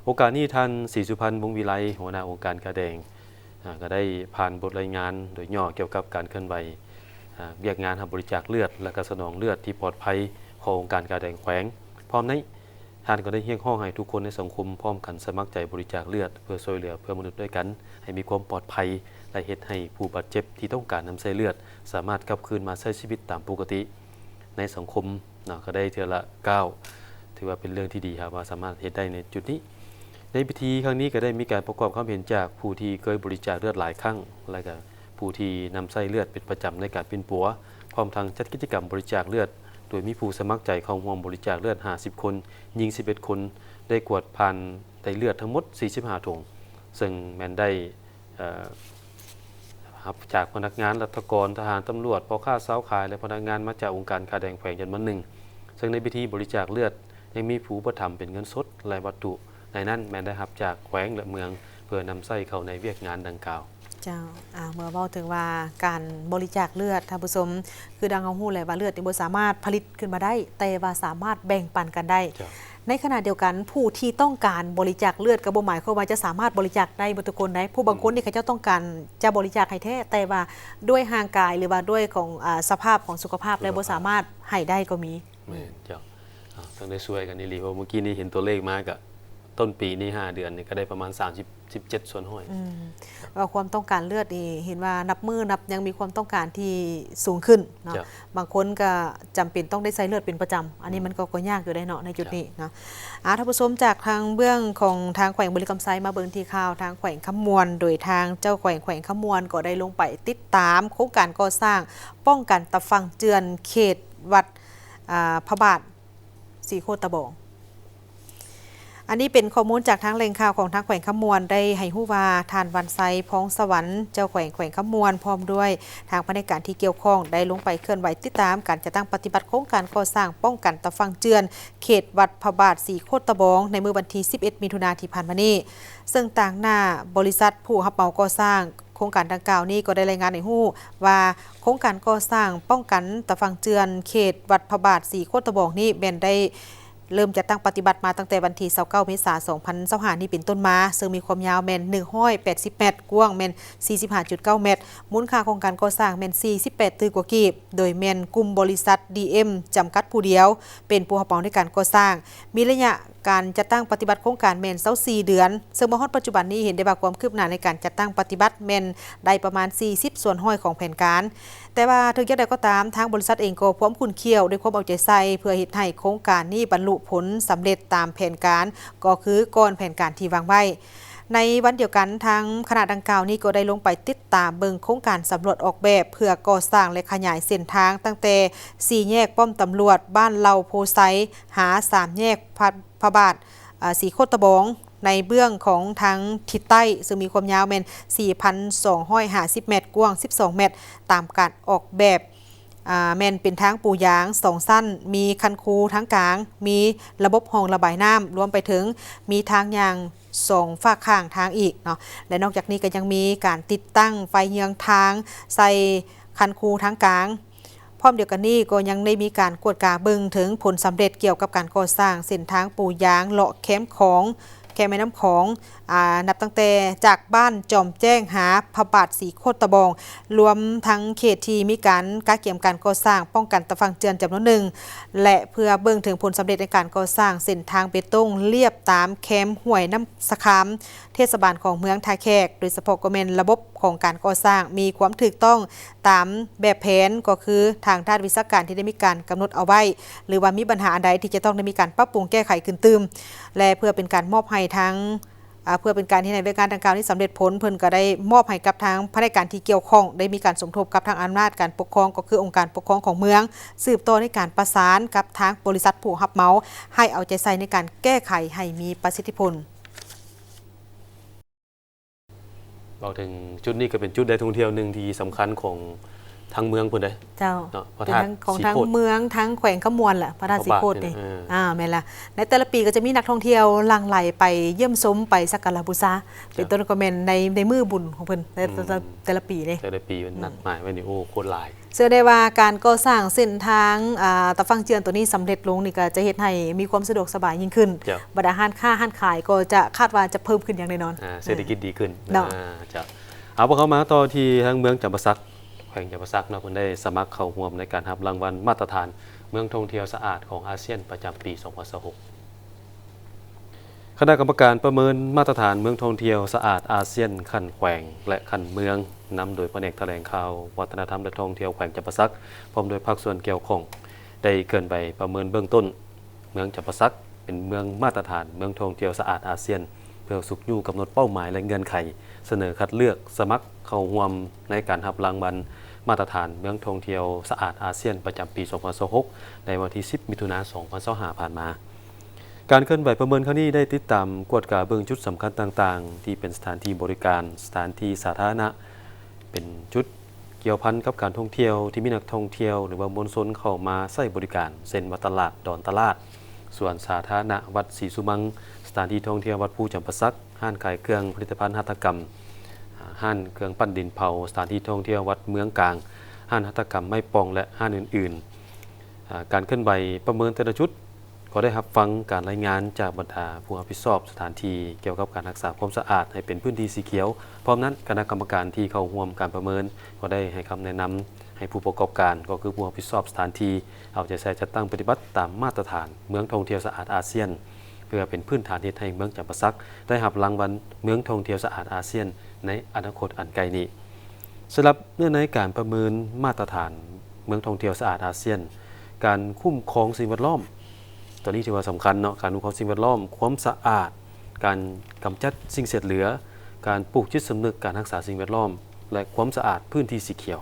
ໂອກາດນີ້ ທ່ານ ສີສຸພັນ ວົງວິໄລ ຫົວໜ້າອົງການກາແດງ ອາ ກໍໄດ້ຜ່ານບົດລາຍງານໂດຍຫຍໍ້ກ່ຽວກັບການເຄື່ອນໄຫວ ອາ ວຽກງານຮັບບໍລິຈາກເລືອດ ແລະ ກະສະໜອງເລືອດທີ່ປອດໄພຂອງອົງການກາແດງແຂວງ. ພ້ອມໃນ ທ່ານກໍໄດ້ຮຽກຮ້ອງໃຫ້ທຸກຄົນໃນສັງຄົມພ້ອມກັນສະໝັກໃຈບໍລິຈາກເລືອດ ເພື່ອຊ່ວຍເຫຼືອເພື່ອນມະນຸດດ້ວຍກັນ ໃຫ້ມີຄວາມປອດໄພ ແລະ ເຮັດໃຫ້ຜູ້ບາດເຈັບທີ່ຕ້ອງການນຳໃຊ້ເລືອດ ສາມາດກັບຄືນມາໃຊ້ຊີວິດຕາມປົກກະຕິໃນສັງຄົມເນາະ ກໍໄດ້ເທື່ອລະກ້າວ. ຖືວ່າເປັນເລື່ອງທີ່ດີ ຫາກວ່າສາມາດເຮັດໄດ້ໃນຈຸດນີ້. ໃນພິທີຄັ້ງນີ້ກໍໄດ້ມີການປະກອບຄຳເຫັນຈາກຜູ້ທີ່ເຄີຍບໍລິຈາກເລືອດຫຼາຍຄັ້ງ ແລະ ກະຜູ້ທີ່ນຳໃຊ້ເລືອດເປັນປະຈຳໃນການປິ່ນປົວ, ພ້ອມທັງຈັດກິດຈະກຳບໍລິຈາກເລືອດ ໂດຍມີຜູ້ສະໝັກໃຈເຂົ້າຮ່ວມບໍລິຈາກເລືອດຫ້າສິບຄົນ, ຍິງສິບເອັດຄົນ, ໄດ້ກວດຜ່ານໄດ້ເລືອດທັງໝົດສີ່ສິບຫ້າຖົງ ເຊິ່ງແມ່ນໄດ້ ເອີ ຮັບຈາກພະນັກງານລັດຖະກອນ, ທະຫານ, ຕຳຫຼວດ, ພໍ່ຄ້າຊາວຂາຍ ແລະ ພະນັກງານມາຈາກອົງການກາແດງແຂວງຈຳນວນໜຶ່ງ. ເຊິ່ງໃນພິທີບໍລິຈາກເລືອດ ຍັງມີຜູ້ອຸປະຖຳເປັນເງິນສົດ ແລະ ວັດຖຸ ໃນນັ້ນແມ່ນໄດ້ຮັບຈາກແຂວງ ແລະ ເມືອງ ເພື່ອນຳໃຊ້ເຂົ້າໃນວຽກງານດັ່ງກ່າວ. ເຈົ້າ ອາ ເມື່ອເວົ້າເຖິງວ່າການບໍລິຈາກເລືອດ ທ່ານຜູ້ຊົມ ຄືດັ່ງເຮົາຮູ້ແຫຼະວ່າເລືອດນີ້ບໍ່ສາມາດຜະລິດຂຶ້ນມາໄດ້ ແຕ່ວ່າສາມາດແບ່ງປັນກັນໄດ້. ເຈົ້າ. ໃນຂະນະດຽວກັນ ຜູ້ທີ່ຕ້ອງການບໍລິຈາກເລືອດກໍບໍ່ໝາຍຄວາມວ່າຈະສາມາດບໍລິຈາກໄດ້ເບິດທຸກຄົນໃດ໋. ຜູ້ບາງຄົນນີ້ ອືມ ເຂົາເຈົ້າຕ້ອງການຈະບໍລິຈາກໃຫ້ແທ້ ແຕ່ວ່າດ້ວຍຮ່າງກາຍ ຫຼືວ່າດ້ວຍຂອງ ອາ ສະພາບຂອງສຸຂະພາບ ແລ້ວບໍ່ສາມາດໃຫ້ໄດ້ກໍມີ. ແມ່ນເຈົ້າ. ອາ ຕ້ອງໄດ້ຊ່ວຍກັນອີ່ຫຼີ ເພາະເມື່ອກີ້ນີ້ເຫັນຕົວເລກມາ ກະຕົ້ນປີນີ້ຫ້າເດືອນນີ້ກໍໄດ້ປະມານສາມສິບ ສິບເຈັດສ່ວນຮ້ອຍ. ອືມ ວ່າຄວາມຕ້ອງການເລືອດນີ້ ເຫັນວ່ານັບມື້ນັບຍັງມີຄວາມຕ້ອງການທີ່ສູງຂຶ້ນເນາະ. ເຈົ້າ. ບາງຄົນກໍຈຳເປັນຕ້ອງໄດ້ໃຊ້ເລືອດເປັນປະຈຳ ອັນນີ້ ອືມ ມັນກໍ ກໍຍາກຢູ່ໄດ໋ເນາະ ໃນຈຸດ ເຈົ້າ ນີ້ເນາະ. ອາ ທ່ານຜູ້ຊົມ ຈາກທາງເບື້ອງຂອງທາງແຂວງບໍລິຄຳໄຊ ມາເບິ່ງທີ່ຂ່າວທາງແຂວງຄຳມ່ວນ ໂດຍທາງເຈົ້າແຂວງແຂວງຄຳມ່ວນກໍໄດ້ລົງໄປຕິດຕາມໂຄງການກໍ່ສ້າງປ້ອງກັນຕາຝັ່ງເຈື່ອນເຂດວັດ ອາ ພະບາດ ສີໂຄດຕະບອງ. ອັນນີ້ເປັນຂໍ້ມູນຈາກທາງແຫຼ່ງຂ່າວຂອງທາງແຂວງຄຳມ່ວນ ໄດ້ໃຫ້ຮູ້ວ່າ ທ່ານ ວັນໄຊ ພອງສະຫວັນ ເຈົ້າແຂວງແຂວງຄຳມ່ວນ ພ້ອມດ້ວຍທາງພະແນກການທີ່ກ່ຽວຂ້ອງ ໄດ້ລົງໄປເຄື່ອນໄຫວຕິດຕາມການຈັດຕັ້ງປະຕິບັດໂຄງການກໍ່ສ້າງປ້ອງກັນຕາຝັ່ງເຈື່ອນ ເຂດວັດພະບາດສີໂຄດຕະບອງ ໃນມື້ວັນທີສິບເອັດ ມິຖຸນາທີ່ຜ່ານມານີ້ ເຊິ່ງຕາງໜ້າບໍລິສັດຜູ້ຮັບເໝົາກໍ່ສ້າງ ໂຄງການດັ່ງກ່າວນີ້ກໍໄດ້ລາຍງານໃຫ້ຮູ້ວ່າ ໂຄງການກໍ່ສ້າງປ້ອງກັນຕາຝັ່ງເຈື່ອນເຂດວັດພະບາດສີໂຄດຕະບອງນີ້ ແມ່ນໄດ້ເລີ່ມຈັດຕັ້ງປະຕິບັດມາຕັ້ງແຕ່ວັນທີຊາວເກົ້າ ເມສາ ສອງພັນຊາວຫ້ານີ້ເປັນຕົ້ນມາ, ເຊິ່ງມີຄວາມຍາວແມ່ນໜຶ່ງຮ້ອຍແປດສິບແມັດ, ກວ້າງແມ່ນສີ່ສິບຫ້າຈຸດເກົ້າແມັດ, ມູນຄ່າຂອງການກໍ່ສ້າງແມ່ນສີ່ສິບແປດຕື້ກວ່າກີບ, ໂດຍແມ່ນກຸ່ມບໍລິສັດ ດີເອັມ ຈຳກັດຜູ້ດຽວ ເປັນຜູ້ຮັບເໝົາໃນການກໍ່ສ້າງ, ມີໄລຍະ ການຈັດຕັ້ງປະຕິບັດໂຄງການແມ່ນຊາວສີ່ເດືອນ, ເຊິ່ງມາຮອດປັດຈຸບັນນີ້ເຫັນໄດ້ວ່າຄວາມຄືບໜ້າໃນການຈັດຕັ້ງປະຕິບັດແມ່ນໄດ້ປະມານສີ່ສິບສ່ວນຮ້ອຍຂອງແຜນການ. ແຕ່ວ່າເຖິງຢ່າງໃດກໍຕາມ, ທາງບໍລິສັດເອງກໍພວມຂຸ້ນຂ້ຽວດ້ວຍຄວາມເອົາໃຈໃສ່ ເພື່ອເຮັດໃຫ້ໂຄງການນີ້ບັນລຸຜົນສຳເລັດຕາມແຜນການ, ກໍຄືກ່ອນແຜນການທີ່ວາງໄວ້. ໃນວັນດຽວກັນ, ທາງຄະນະດັ່ງກ່າວນີ້ກໍໄດ້ລົງໄປຕິດຕາມເບິ່ງໂຄງການສຳຫຼວດອອກແບບ ເພື່ອກໍ່ສ້າງ ແລະ ຂະຫຍາຍເສັ້ນທາງຕັ້ງແຕ່ສີ່ແຍກປ້ອມຕຳຫຼວດບ້ານເຫຼົ່າໂພໄຊ ຫາສາມແຍກພະ ພະບາດ ອາ ສີໂຄດຕະບອງ ໃນເບື້ອງຂອງທາງທິດໃຕ້, ເຊິ່ງມີຄວາມຍາວແມ່ນສີ່ພັນສອງຮ້ອຍຫ້າສິບແມັດ, ກວ້າງສິບສອງແມັດ, ຕາມການອອກແບບ ອາ ແມ່ນເປັນທາງປູຢາງສອງຊັ້ນ, ມີຄັນຄູທາງກາງ, ມີລະບົບຮ່ອງລະບາຍນ້ຳ, ລວມໄປເຖິງມີທາງຍ່າງສອງຟາກຂ້າງທາງອີກເນາະ. ແລະ ນອກຈາກນີ້ກໍຍັງມີການຕິດຕັ້ງໄຟເຍືອງທາງໃສ່ຄັນຄູທາງກາງ. ພ້ອມດຽວກັນນີ້ກໍຍັງໄດ້ມີການກວດກາເບິ່ງເຖິງຜົນສຳເລັດກ່ຽວກັບການກໍ່ສ້າງເສັ້ນທາງປູຢາງເລາະແຄມຂອງ ແຄມແມ່ນ້ຳຂອງ ອາ ນັບຕັ້ງແຕ່ຈາກບ້ານຈອມແຈ້ງຫາພະບາດສີໂຄດຕະບອງ, ລວມທັງເຂດທີ່ມີການກະກຽມການກໍ່ສ້າງປ້ອງກັນຕາຝັ່ງເຈື່ອນຈຳນວນໜຶ່ງ ແລະ ເພື່ອເບິ່ງເຖິງຜົນສຳເລັດໃນການກໍ່ສ້າງເສັ້ນທາງເບຕົງລຽບຕາມແຄມຫ້ວຍນ້ຳສະຄາມ ເທດສະບານຂອງເມືອງທ່າແຂກ, ໂດຍສະເພາະກໍແມ່ນລະບົບຂອງການກໍ່ສ້າງມີຄວາມຖືກຕ້ອງຕາມແບບແຜນ, ກໍຄືທາງດ້ານວິຊາການທີ່ໄດ້ມີການກຳນົດເອົາໄວ້ ຫຼືວ່າມີບັນຫາອັນໃດທີ່ຈະຕ້ອງໄດ້ມີການປັບປຸງແກ້ໄຂຂຶ້ນຕື່ມ ແລະ ເພື່ອເປັນການມອບໃຫ້ທາງ ອາ ເພື່ອເປັນການເຮັດໃຫ້ວຽກງານດັ່ງກ່າວນີ້ສຳເລັດຜົນ, ເພິ່ນກໍໄດ້ມອບໃຫ້ກັບທາງພະແນກການທີ່ກ່ຽວຂ້ອງ ໄດ້ມີການສົມທົບກັບທາງອຳນາດການປົກຄອງ ກໍຄືອົງການປົກຄອງຂອງເມືອງ ສືບຕໍ່ໃນການປະສານກັບທາງບໍລິສັດຜູ້ຮັບເໝົາ ໃຫ້ເອົາໃຈໃສ່ໃນການແກ້ໄຂໃຫ້ມີປະສິດທິຜົນ. ເວົ້າເຖິງຈຸດນີ້ກໍເປັນຈຸດໄດ້ທ່ອງທ່ຽວໜຶ່ງທີ່ສຳຄັນຂອງທາງເມືອງເພິ່ນເດ້. ເຈົ້າ ເນາະ ພະທາດ ເປັນທັງຂອງທາງເມືອງ ທັງແຂວງຄຳມ່ວນແຫຼະ ພະທາດສີໂຄດນີ້. ເອີ ອ່າ ແມ່ນລະ ໃນແຕ່ລະປີກໍຈະມີນັກທ່ອງທ່ຽວຫຼັ່ງໄຫຼໄປຢ້ຽມຊົມ ໄປສັກກາລະບູຊາ ເປັນຕົ້ນກໍແມ່ນໃນ ໃນມື້ບຸນຂອງເພິ່ນ ແຕ່ ອືມ ແຕ່ລະປີເດ້ ແຕ່ລະປີເພິ່ນ ອືມ ນັດໝາຍໄວ້ນີ້ ໂອ້ ໂຄດຫຼາຍ. ເຊື່ອໄດ້ວ່າການກໍ່ສ້າງເສັ້ນທາງ ອາ ຕາຝັ່ງເຈື່ອນໂຕນີ້ສຳເລັດລົງນີ້ ກໍຈະເຮັດໃຫ້ມີຄວາມສະດວກສະບາຍຍິ່ງຂຶ້ນ. ເຈົ້າ ບັນດາຮ້ານຄ້າຮ້ານຂາຍກໍຈະ ຄາດວ່າຈະເພີ່ມຂຶ້ນຢ່າງແນ່ນອນ. ອ່າ ເສດຖະກິດດີຂຶ້ນ ເນາະ. ອ່າ ເຈົ້າ ເອົາ ພວກເຮົາມາຕໍ່ທີ່ທາງເມືອງຈຳປາສັກ ແຂວງຈຳປາສັກເນາະ ເພິ່ນໄດ້ສະໝັກເຂົ້າຮ່ວມໃນການຮັບລາງວັນມາດຕະຖານເມືອງທ່ອງທ່ຽວສະອາດຂອງອາຊຽນປະຈຳປີສອງພັນຊາວຫົກ. ຄະນະກຳມະການປະເມີນມາດຕະຖານເມືອງທ່ອງທ່ຽວສະອາດອາຊຽນຂັ້ນແຂວງ ແລະ ຂັ້ນເມືອງ ນຳໂດຍພະແນກຖະແຫຼງຂ່າວ ວັດທະນະທຳ ແລະ ທ່ອງທ່ຽວແຂວງຈຳປາສັກ ພ້ອມດ້ວຍພາກສ່ວນກ່ຽວຂ້ອງ ໄດ້ເຄື່ອນໄຫວປະເມີນເບື້ອງຕົ້ນ ເມືອງຈຳປາສັກເປັນເມືອງມາດຕະຖານເມືອງທ່ອງທ່ຽວສະອາດອາຊຽນ ເພື່ອຊຸກຍູ້ກຳນົດເປົ້າໝາຍ ແລະ ເງື່ອນໄຂ ສະເໜີຄັດເລືອກສະໝັກເຂົ້າຮ່ວມໃນການຮັບລາງວັນມາດຕະຖານເມືອງທ່ອງທ່ຽວສະອາດອາຊຽນປະຈຳປີສອງພັນຊາວຫົກ ໃນວັນທີສິບ ມິຖຸນາ ສອງພັນຊາວຫ້າ ຜ່ານມາ. ການເຄື່ອນໄຫວປະເມີນຄັ້ງນີ້ໄດ້ຕິດຕາມກວດກາເບິ່ງຈຸດສຳຄັນຕ່າງໆ ທີ່ເປັນສະຖານທີ່ບໍລິການ, ສະຖານທີ່ສາທາລະນະ, ເປັນຈຸດກ່ຽວພັນກັບການທ່ອງທ່ຽວ ທີ່ມີນັກທ່ອງທ່ຽວ ຫຼືວ່າມວນຊົນເຂົ້າມາໃຊ້ບໍລິການ ເຊັ່ນ ວັດຕະຫຼາດດອນຕະຫຼາດ, ສວນສາທາລະນະວັດສີສຸມັງ, ສະຖານທີ່ທ່ອງທ່ຽວວັດພູຈຳປາສັກ, ຮ້ານຂາຍເຄື່ອງຜະລິດຕະພັນຫັດຖະກຳ, ຮ້ານເຄື່ອງປັ້ນດິນເຜົາ, ສະຖານທີ່ທ່ອງທ່ຽວວັດເມືອງກາງ, ຮ້ານຫັດຖະກຳໄມ້ປ່ອງ ແລະ ຮ້ານອື່ນໆ. ອາ ການເຄື່ອນໄຫວປະເມີນແຕ່ລະຈຸດ ກໍໄດ້ຮັບຟັງການລາຍງານຈາກບັນດາຜູ້ຮັບຜິດຊອບສະຖານທີ່ກ່ຽວກັບການຮັກສາຄວາມສະອາດໃຫ້ເປັນພື້ນທີ່ສີຂຽວ. ພ້ອມນັ້ນ, ຄະນະກຳມະການທີ່ເຂົ້າຮ່ວມການປະເມີນກໍໄດ້ໃຫ້ຄຳແນະນຳໃຫ້ຜູ້ປະກອບການ ກໍຄືຜູ້ຮັບຜິດຊອບສະຖານທີ່ ເອົາໃຈໃສ່ຈັດຕັ້ງປະຕິບັດຕາມມາດຕະຖານເມືອງທ່ອງທ່ຽວສະອາດອາຊຽນ ເພື່ອເປັນພື້ນຖານເຮັດໃຫ້ເມືອງຈຳປາສັກໄດ້ຮັບລາງວັນເມືອງທ່ອງທ່ຽວສະອາດອາຊຽນໃນອະນາຄົດອັນໃກ້ນີ້. ສຳລັບເນື້ອໃນການປະເມີນມາດຕະຖານເມືອງທ່ອງທ່ຽວສະອາດອາຊຽນ, ການຄຸ້ມຄອງສິ່ງແວດລ້ອມ ຕົວນີ້ຖືວ່າສຳຄັນເນາະ, ການຄຸ້ມຄອງສິ່ງແວດລ້ອມ, ຄວາມສະອາດ, ການກຳຈັດສິ່ງເສດເຫຼືອ, ການປູກຈິດສຳນຶກການຮັກສາສິ່ງແວດລ້ອມ ແລະ ຄວາມສະອາດພື້ນທີ່ສີຂຽວ.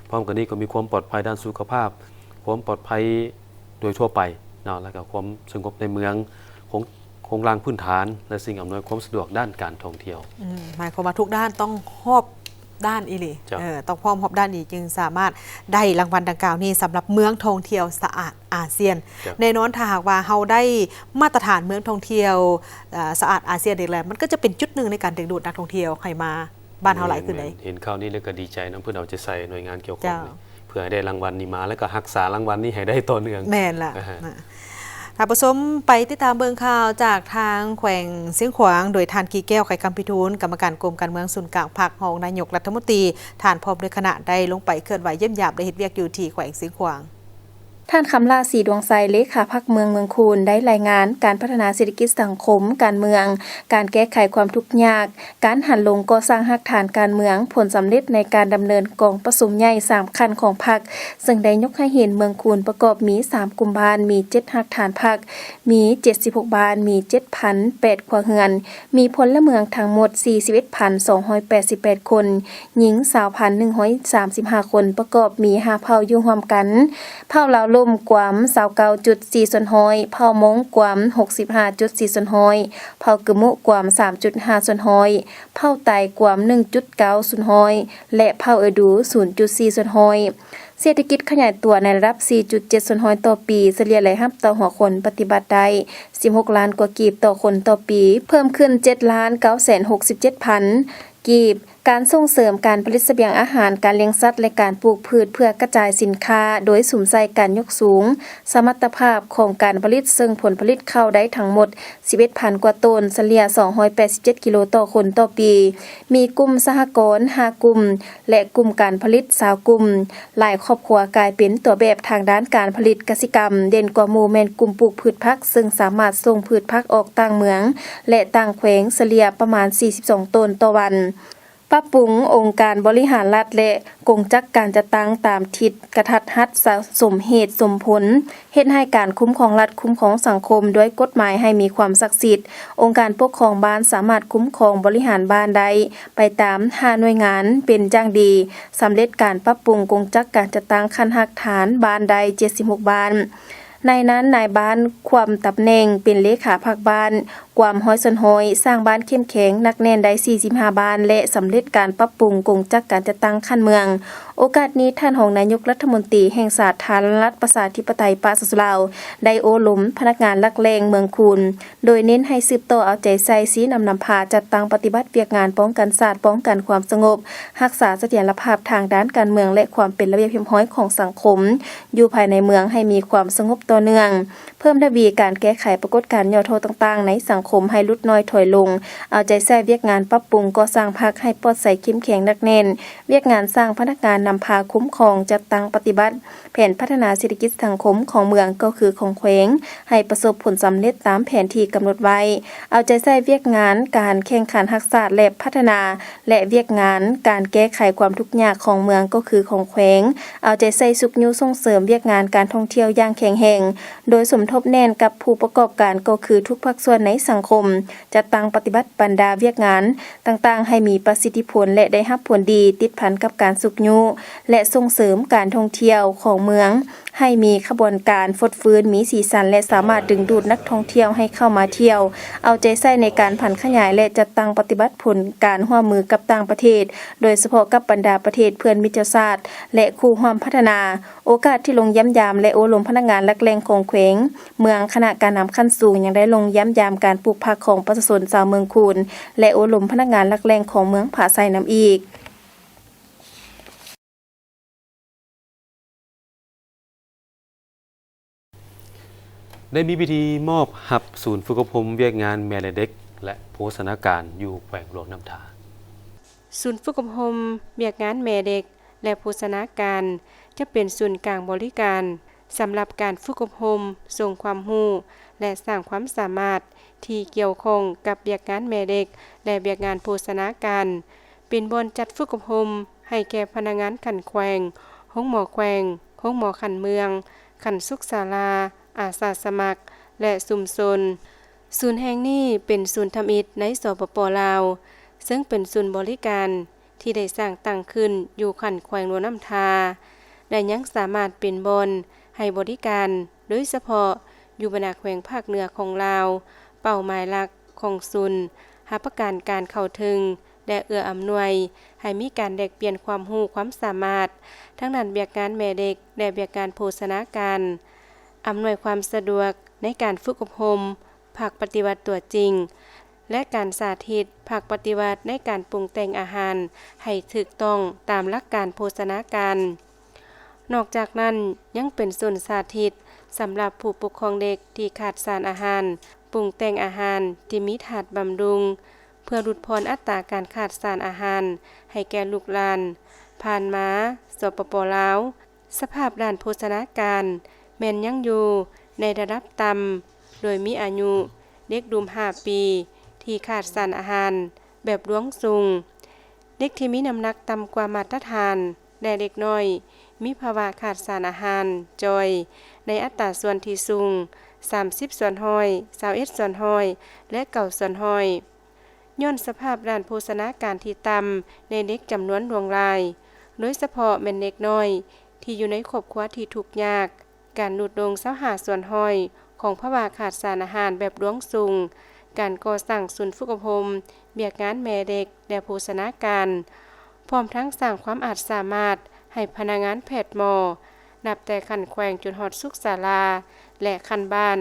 ພ້ອມກັນນີ້ກໍມີຄວາມປອດໄພດ້ານສຸຂະພາບ, ຄວາມປອດໄພໂດຍທົ່ວໄປເນາະ ແລະ ກໍຄວາມສະຫງົບໃນເມືອງ, ໂຄງ ໂຄງລ່າງພື້ນຖານ ແລະ ສິ່ງອຳນວຍຄວາມສະດວກດ້ານການທ່ອງທ່ຽວ. ອືມ ໝາຍຄວາມວ່າທຸກດ້ານຕ້ອງຮອບດ້ານອີ່ຫຼີ. ເຈົ້າ. ເອີ ຕ້ອງພ້ອມຮອບດ້ານອີ່ຫຼີ ຈຶ່ງສາມາດໄດ້ລາງວັນດັ່ງກ່າວນີ້ ສຳລັບເມືອງທ່ອງທ່ຽວສະອາດອາຊຽນ. ເຈົ້າ. ແນ່ນອນ ຖ້າຫາກວ່າເຮົາໄດ້ມາດຕະຖານເມືອງທ່ອງທ່ຽວ ເອີ ສະອາດອາຊຽນນີ້ແຫຼະ ມັນກໍຈະເປັນຈຸດໜຶ່ງໃນການດຶງດູດນັກທ່ອງທ່ຽວໃຫ້ມາ ບ້ານເຮົາຫຼາຍຂຶ້ນເດ້. ແມ່ນໆ ເຫັນຂ່າວນີ້ແລ້ວກໍດີໃຈນຳ ເພິ່ນເອົາໃຈໃສ່ໜ່ວຍງານກ່ຽວຂ້ອງ ເຈົ້າ ນີ້ ເພື່ອໃຫ້ໄດ້ລາງວັນນີ້ມາ ແລ້ວກໍຮັກສາລາງວັນນີ້ໃຫ້ໄດ້ຕໍ່ເນື່ອງ. ແມ່ນລະ. ອາຮະ ນະ ທ່ານຜູ້ຊົມ ໄປຕິດຕາມເບິ່ງຂ່າວຈາກທາງແຂວງຊຽງຂວາງ ໂດຍທ່ານ ກີແກ້ວ ໄຂຄຳພິທູນ ກຳມະການກົມການເມືອງສູນກາງພັກ, ຮອງນາຍົກລັດຖະມົນຕີ, ທ່ານພ້ອມດ້ວຍຄະນະ ໄດ້ລົງໄປເຄື່ອນໄຫວຢ້ຽມຢາມ ແລະ ເຮັດວຽກຢູ່ທີ່ແຂວງຊຽງຂວາງ. ທ່ານ ຄຳຫຼ້າ ສີດວງໄຊ ເລຂາພັກເມືອງ ເມືອງຄູນ ໄດ້ລາຍງານການພັດທະນາເສດຖະກິດສັງຄົມ, ການເມືອງ, ການແກ້ໄຂຄວາມທຸກຍາກ, ການຫັນລົງກໍ່ສ້າງຮາກຖານການເມືອງ, ຜົນສຳເລັດໃນການດຳເນີນກອງປະຊຸມໃຫຍ່ສາມຂັ້ນຂອງພັກ, ເຊິ່ງໄດ້ຍົກໃຫ້ເຫັນເມືອງຄູນປະກອບມີສາມກຸ່ມບ້ານ, ມີເຈັດຮາກຖານພັກ, ມີເຈັດສິບຫົກບ້ານ, ມີເຈັດພັນແປດຄົວເຮືອນ, ມີພົນລະເມືອງທັງໝົດສີ່ສິບເອັດພັນສອງຮ້ອຍແປດສິບແປດຄົນ, ຍິງຊາວພັນໜຶ່ງຮ້ອຍສາມສິບຫ້າຄົນ, ປະກອບມີຫ້າເຜົ່າຢູ່ຮ່ວມກັນ, ເຜົ່າລາວລຸ່ມກວມຊາວເກົ້າຈຸດສີ່ສ່ວນຮ້ອຍ, ເຜົ່າມົ້ງກວມຫົກສິບຫ້າຈຸດສີ່ສ່ວນຮ້ອຍ, ເຜົ່າກຶມມຸກວມສາມຈຸດຫ້າສ່ວນຮ້ອຍ, ເຜົ່າໄຕກວມໜຶ່ງຈຸດເກົ້າສ່ວນຮ້ອຍ ແລະ ເຜົ່າເອີດູສູນຈຸດສີ່ສ່ວນຮ້ອຍ. ເສດຖະກິດຂະຫຍາຍຕົວໃນລະດັບສີ່ຈຸດເຈັດສ່ວນຮ້ອຍຕໍ່ປີ, ສະເລ່ຍລາຍຮັບຕໍ່ຫົວຄົນປະຕິບັດໄດ້ສິບຫົກລ້ານກວ່າກີບຕໍ່ຄົນຕໍ່ປີ, ເພີ່ມຂຶ້ນເຈັດລ້ານເກົ້າແສນຫົກສິບເຈັດພັນກີບ, ການສົ່ງເສີມການຜະລິດສະບຽງອາຫານ, ການລ້ຽງສັດ ແລະ ການປູກພືດເພື່ອກະຈາຍສິນຄ້າ ໂດຍສຸມໃສ່ການຍົກສູງສະມັດຕະພາບຂອງການຜະລິດ, ເຊິ່ງຜົນຜະລິດເຂົ້າໄດ້ທັງໝົດສິບເອັດພັນກວ່າໂຕນ, ສະເລ່ຍສອງຮ້ອຍແປດສິບເຈັດກິໂລຕໍ່ຄົນຕໍ່ປີ, ມີກຸ່ມສະຫະກອນຫ້າກຸ່ມ ແລະ ກຸ່ມການຜະລິດຊາວກຸ່ມ. ຫຼາຍຄອບຄົວກາຍເປັນຕົວແບບທາງດ້ານການຜະລິດກະສິກຳ, ເດັ່ນກວ່າໝູ່ແມ່ນກຸ່ມປູກພືດຜັກ, ເຊິ່ງສາມາດສົ່ງພືດຜັກອອກຕ່າງເມືອງ ແລະ ຕ່າງແຂວງສະເລ່ຍປະມານສີ່ສິບສອງໂຕນຕໍ່ວັນ. ປັບປຸງອົງການບໍລິຫານລັດ ແລະ ກົງຈັກການຈັດຕັ້ງຕາມທິດກະທັດຮັດ, ສະສົມເຫດສົມຜົນ, ເຮັດໃຫ້ການຄຸ້ມຄອງລັດ, ຄຸ້ມຄອງສັງຄົມດ້ວຍກົດໝາຍໃຫ້ມີຄວາມສັກສິດ. ອົງການປົກຄອງບ້ານສາມາດຄຸ້ມຄອງບໍລິຫານບ້ານໄດ້ໄປຕາມຫ້າໜ່ວຍງານເປັນຢ່າງດີ, ສຳເລັດການປັບປຸງກົງຈັກການຈັດຕັ້ງຂັ້ນຮາກຖານບ້ານໄດ້ເຈັດສິບຫົກບ້ານ. ໃນນັ້ນນາຍບ້ານຄວາມຕຳແໜ່ງເປັນເລຂາພັກບ້ານ ກວມຮ້ອຍສ່ວນຮ້ອຍ, ສ້າງບ້ານເຂັ້ມແຂງໜັກແໜ້ນໄດ້ສີ່ສິບຫ້າບ້ານ ແລະ ສຳເລັດການປັບປຸງກົງຈັກການຈັດຕັ້ງຂັ້ນເມືອງ. ໂອກາດນີ້, ທ່ານຮອງນາຍົກລັດຖະມົນຕີແຫ່ງສາທາລະນະລັດປະຊາທິປະໄຕປະຊາຊົນລາວ ໄດ້ໂອ້ລົມພະນັກງານຫຼັກແຫຼ່ງເມືອງຄູນ, ໂດຍເນັ້ນໃຫ້ສືບຕໍ່ເອົາໃຈໃສ່, ຊີ້ນຳນຳພາ, ຈັດຕັ້ງປະຕິບັດວຽກງານປ້ອງກັນຊາດ, ປ້ອງກັນຄວາມສະຫງົບ, ຮັກສາສະຖຽນລະພາບທາງດ້ານການເມືອງ ແລະ ຄວາມເປັນລະບຽບຮຽບຮ້ອຍຂອງສັງຄົມ ຢູ່ພາຍໃນເມືອງໃຫ້ມີຄວາມສະຫງົບຕໍ່ເນື່ອງ, ເພີ່ມທະວີການແກ້ໄຂປາກົດການຫຍໍ້ທໍ້ຕ່າງໆໃນສັງຄົມໃຫ້ຫຼຸດໜ້ອຍຖອຍລົງ, ເອົາໃຈໃສ່ວຽກງານປັບປຸງກໍ່ສ້າງພັກໃຫ້ປອດໃສເຂັ້ມແຂງໜັກແໜ້ນ, ວຽກງານສ້າງພະນັກງານນຳພາຄຸ້ມຄອງ, ຈັດຕັ້ງປະຕິບັດແຜນພັດທະນາເສດຖະກິດສັງຄົມຂອງເມືອງກໍຄືຂອງແຂວງ ໃຫ້ປະສົບຜົນສຳເລັດຕາມແຜນທີ່ກຳນົດໄວ້, ເອົາໃຈໃສ່ວຽກງານການແຂ່ງຂັນຮັກຊາດ ແລະ ພັດທະນາ ແລະ ວຽກງານການແກ້ໄຂຄວາມທຸກຍາກຂອງເມືອງກໍຄືຂອງແຂວງ, ເອົາໃຈໃສ່ຊຸກຍູ້ສົ່ງເສີມວຽກງານການທ່ອງທ່ຽວຢ່າງແຂງແຮງ, ໂດຍສົມທົບແໜ້ນກັບຜູ້ປະກອບການກໍຄືທຸກພາກສ່ວນໃນສັງຄົມ, ຈັດຕັ້ງປະຕິບັດບັນດາວຽກງານຕ່າງໆໃຫ້ມີປະສິດທິຜົນ ແລະ ໄດ້ຮັບຜົນດີ, ຕິດພັນກັບການຊຸກຍູ້ ແລະ ສົ່ງເສີມການທ່ອງທ່ຽວຂອງເມືອງ ໃຫ້ມີຂະບວນການຟົດຟື້ນ, ມີສີສັນ ແລະ ສາມາດດຶງດູດນັກທ່ອງທ່ຽວໃຫ້ເຂົ້າມາທ່ຽວ, ເອົາໃຈໃສ່ໃນການຜັນຂະຫຍາຍ ແລະ ຈັດຕັ້ງປະຕິບັດຜົນການຮ່ວມມືກັບຕ່າງປະເທດ, ໂດຍສະເພາະກັບບັນດາປະເທດເພື່ອນມິດຕະສາດ ແລະ ຄູ່ຮ່ວມພັດທະນາ. ໂອກາດທີ່ລົງຢ້ຽມຢາມ ແລະ ໂອ້ລົມພະນັກງານຫຼັກແຫຼ່ງຂອງແຂວງ, ເມືອງ, ຄະນະການນຳຂັ້ນສູງຍັງໄດ້ລົງຢ້ຽມຢາມການປູກຜັກຂອງປະຊາຊົນຊາວເມືອງຄູນ ແລະ ໂອ້ລົມພະນັກງານຫຼັກແຫຼ່ງຂອງເມືອງຜາໄຊນຳອີກ. ໄດ້ມີພິທີມອບຮັບສູນຝຶກອົບຮົມວຽກງານແມ່ ແລະ ເດັກ ແລະ ໂພຊະນາການ ຢູ່ແຂວງຫຼວງນ້ຳທາ. ສູນຝຶກອົບຮົມວຽກງານແມ່ເດັກ ແລະ ໂພຊະນາການ ຈະເປັນສູນກາງບໍລິການສຳລັບການຝຶກອົບຮົມ, ສົ່ງຄວາມຮູ້ ແລະ ສ້າງຄວາມສາມາດທີ່ກ່ຽວຂ້ອງກັບວຽກງານແມ່ເດັກ ແລະ ວຽກງານໂພຊະນາການ, ເປັນບ່ອນຈັດຝຶກອົບຮົມໃຫ້ແກ່ພະນັກງານຂັ້ນແຂວງ, ໂຮງໝໍແຂວງ, ໂຮງໝໍຂັ້ນເມືອງ, ຂັ້ນສຸກສາລາ, ອາສາສະໝັກ ແລະ ຊຸມຊົນ. ສູນແຫ່ງນີ້ເປັນສູນທຳອິດໃນ ສປປ ລາວ, ເຊິ່ງເປັນສູນບໍລິການທີ່ໄດ້ສ້າງຕັ້ງຂຶ້ນຢູ່ຂັ້ນແຂວງຫຼວງນ້ຳທາ ແລະ ຍັງສາມາດເປັນບ່ອນໃຫ້ບໍລິການ, ໂດຍສະເພາະຢູ່ບັນດາແຂວງພາກເໜືອຂອງລາວ. ເປົ້າໝາຍຫຼັກຂອງສູນ ຮັບປະກັນການເຂົ້າເຖິງ ແລະ ເອື້ອອຳນວຍໃຫ້ມີການແລກປ່ຽນຄວາມຮູ້ຄວາມສາມາດທາງດ້ານວຽກງານແມ່ເດັກ ແລະ ວຽກງານໂພຊະນາການ, ອຳນວຍຄວາມສະດວກໃນການຝຶກອົບຮົມພາກປະຕິບັດຕົວຈິງ ແລະ ການສາທິດພາກປະຕິບັດໃນການປຸງແຕ່ງອາຫານໃຫ້ຖືກຕ້ອງຕາມຫຼັກການໂພຊະນາການ. ນອກຈາກນັ້ນ ຍັງເປັນສູນສາທິດສຳລັບຜູ້ປົກຄອງເດັກທີ່ຂາດສານອາຫານ, ປຸງແຕ່ງອາຫານທີ່ມີທາດບຳລຸງ ເພື່ອຫຼຸດຜ່ອນອັດຕາການຂາດສານອາຫານໃຫ້ແກ່ລູກຫຼານ. ຜ່ານມາ ສປປ ລາວ ສະພາບດ້ານໂພຊະນາການແມ່ນຍັງຢູ່ໃນລະດັບຕ່ຳ, ໂດຍມີອາຍຸເດັກລຸ່ມຫ້າປີທີ່ຂາດສານອາຫານແບບລວງສູງ, ເດັກທີ່ມີນ້ຳໜັກຕ່ຳກວ່າມາດຕະຖານ ແລະ ເດັກນ້ອຍມີພາວະຂາດສານອາຫານຈ່ອຍໃນອັດຕາສ່ວນທີ່ສູງ ສາມສິບສ່ວນຮ້ອຍ, ຊາວເອັດສ່ວນຮ້ອຍ ແລະ ເກົ້າສ່ວນຮ້ອຍ. ຍ້ອນສະພາບດ້ານໂພຊະນາການທີ່ຕ່ຳໃນເດັກຈຳນວນຫຼວງຫຼາຍ, ໂດຍສະເພາະແມ່ນເດັກນ້ອຍທີ່ຢູ່ໃນຄອບຄົວທີ່ທຸກຍາກ, ການຫຼຸດລົງຊາວຫ້າສ່ວນຮ້ອຍຂອງພາວະຂາດສານອາຫານແບບລວງສູງ, ການກໍ່ສ້າງສູນຝຶກອົບຮົມວຽກງານແມ່ເດັກ ແລະ ໂພຊະນາການ, ພ້ອມທັງສ້າງຄວາມອາດສາມາດໃຫ້ພະນັກງານແພດໝໍ ນັບແຕ່ຂັ້ນແຂວງຈົນຮອດສຸກສາລາ ແລະ ຂັ້ນບ້ານ.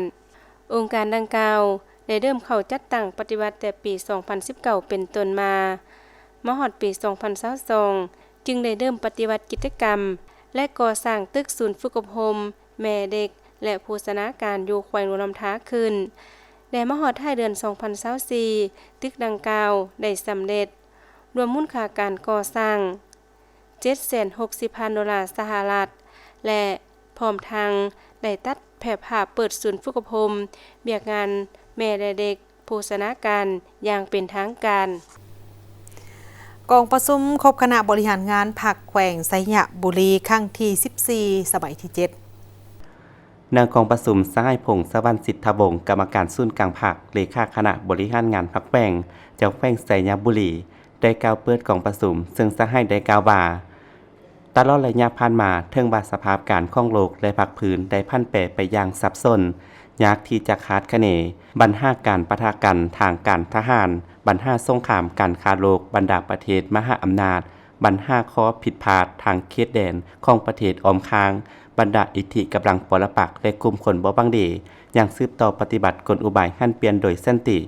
ອົງການດັ່ງກ່າວໄດ້ເລີ່ມເຂົ້າຈັດຕັ້ງປະຕິບັດແຕ່ປີສອງພັນສິບເກົ້າເປັນຕົ້ນມາ. ມາຮອດປີສອງພັນຊາວສອງ ຈຶ່ງໄດ້ເລີ່ມປະຕິບັດກິດຈະກຳ ແລະ ກໍ່ສ້າງຕຶກສູນຝຶກອົບຮົມແມ່ເດັກ ແລະ ໂພຊະນາການຢູ່ແຂວງຫຼວງນ້ຳທາຂຶ້ນ ແລະ ມາຮອດທ້າຍເດືອນສອງພັນຊາວສີ່ ຕຶກດັ່ງກ່າວໄດ້ສຳເລັດ ລວມມູນຄ່າການກໍ່ສ້າງ ເຈັດແສນຫົກສິບພັນໂດລາສະຫະລັດ ແລະ ພ້ອມທັງໄດ້ຕັດແຜ່ພາບເປີດສູນຝຶກອົບຮົມວຽກງານແມ່ ແລະ ເດັກໂພຊະນາການຢ່າງເປັນທາງການ. ກອງປະຊຸມຄົບຄະນະບໍລິຫານງານພັກແຂວງໄຊຍະບູລີ ຄັ້ງທີສິບສີ່ ສະໄໝທີເຈັດ. ໃນກອງປະຊຸມ ສະຫາຍ ພົງສະຫວັນ ສິດທະວົງ ກຳມະການສູນກາງພັກ, ເລຂາຄະນະບໍລິຫານງານພັກແຂວງ ເຈົ້າແຂວງໄຊຍະບູລີ ໄດ້ກ່າວເປີດກອງປະຊຸມ, ເຊິ່ງສະຫາຍໄດ້ກ່າວວ່າ ຕະຫຼອດໄລຍະຜ່ານມາ, ເຖິງວ່າສະພາບການຂອງໂລກ ແລະ ພາກພື້ນໄດ້ຜັນແປໄປຢ່າງສັບສົນ, ຍາກທີ່ຈະຄາດຄະເນ, ບັນຫາການປະທະກັນທາງການທະຫານ, ບັນຫາສົງຄາມ, ການຄ້າໂລກ, ບັນດາປະເທດມະຫາອຳນາດ, ບັນຫາຂໍ້ຜິດພາດທາງເຂດແດນຂອງປະເທດອ້ອມຂ້າງ, ບັນດາອິດທິກຳລັງປໍລະປັກ ແລະ ກຸ່ມຄົນບໍ່ຫວັງດີ ຍັງສືບຕໍ່ປະຕິບັດກົນອຸບາຍຫັນປ່ຽນໂດຍສັນຕິ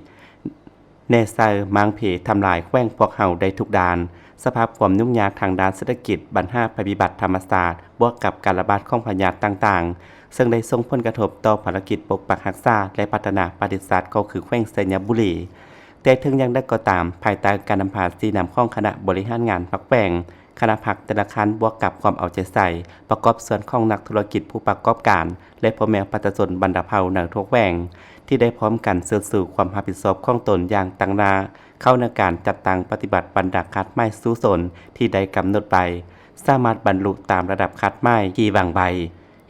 ແນໃສ່ມ້າງເພທຳລາຍແຂວງພວກເຮົາໄດ້ທຸກດ້ານ. ສະພາບຄວາມຫຍຸ້ງຍາກທາງດ້ານເສດຖະກິດ, ບັນຫາໄພພິບັດທຳມະຊາດ, ບວກກັບການລະບາດຂອງພະຍາດຕ່າງໆ ເຊິ່ງໄດ້ສົ່ງຜົນກະທົບຕໍ່ພາລະກິດປົກປັກຮັກສາ ແລະ ພັດທະນາປະເທດຊາດ ກໍຄືແຂວງໄຊຍະບູລີ. ແຕ່ເຖິງຢ່າງໃດກໍຕາມ, ພາຍໃຕ້ການນຳພາຊີ້ນຳຂອງຄະນະບໍລິຫານງານພັກແຂວງ, ຄະນະພັກແຕ່ລະຂັ້ນ ບວກກັບຄວາມເອົາໃຈໃສ່ ປະກອບສ່ວນຂອງນັກທຸລະກິດ, ຜູ້ປະກອບການ ແລະ ພໍ່ແມ່ປະຊາຊົນບັນດາເຜົ່າໃນທົ່ວແຂວງ ທີ່ໄດ້ພ້ອມກັນເຊີດຊູຄວາມຮັບຜິດຊອບຂອງຕົນຢ່າງຕັ້ງໜ້າ ເຂົ້າໃນການຈັດຕັ້ງປະຕິບັດບັນດາຄາດໝາຍສູ້ຊົນທີ່ໄດ້ກຳນົດໄວ້, ສາມາດບັນລຸຕາມລະດັບຄາດໝາຍທີ່ວາງໄວ້.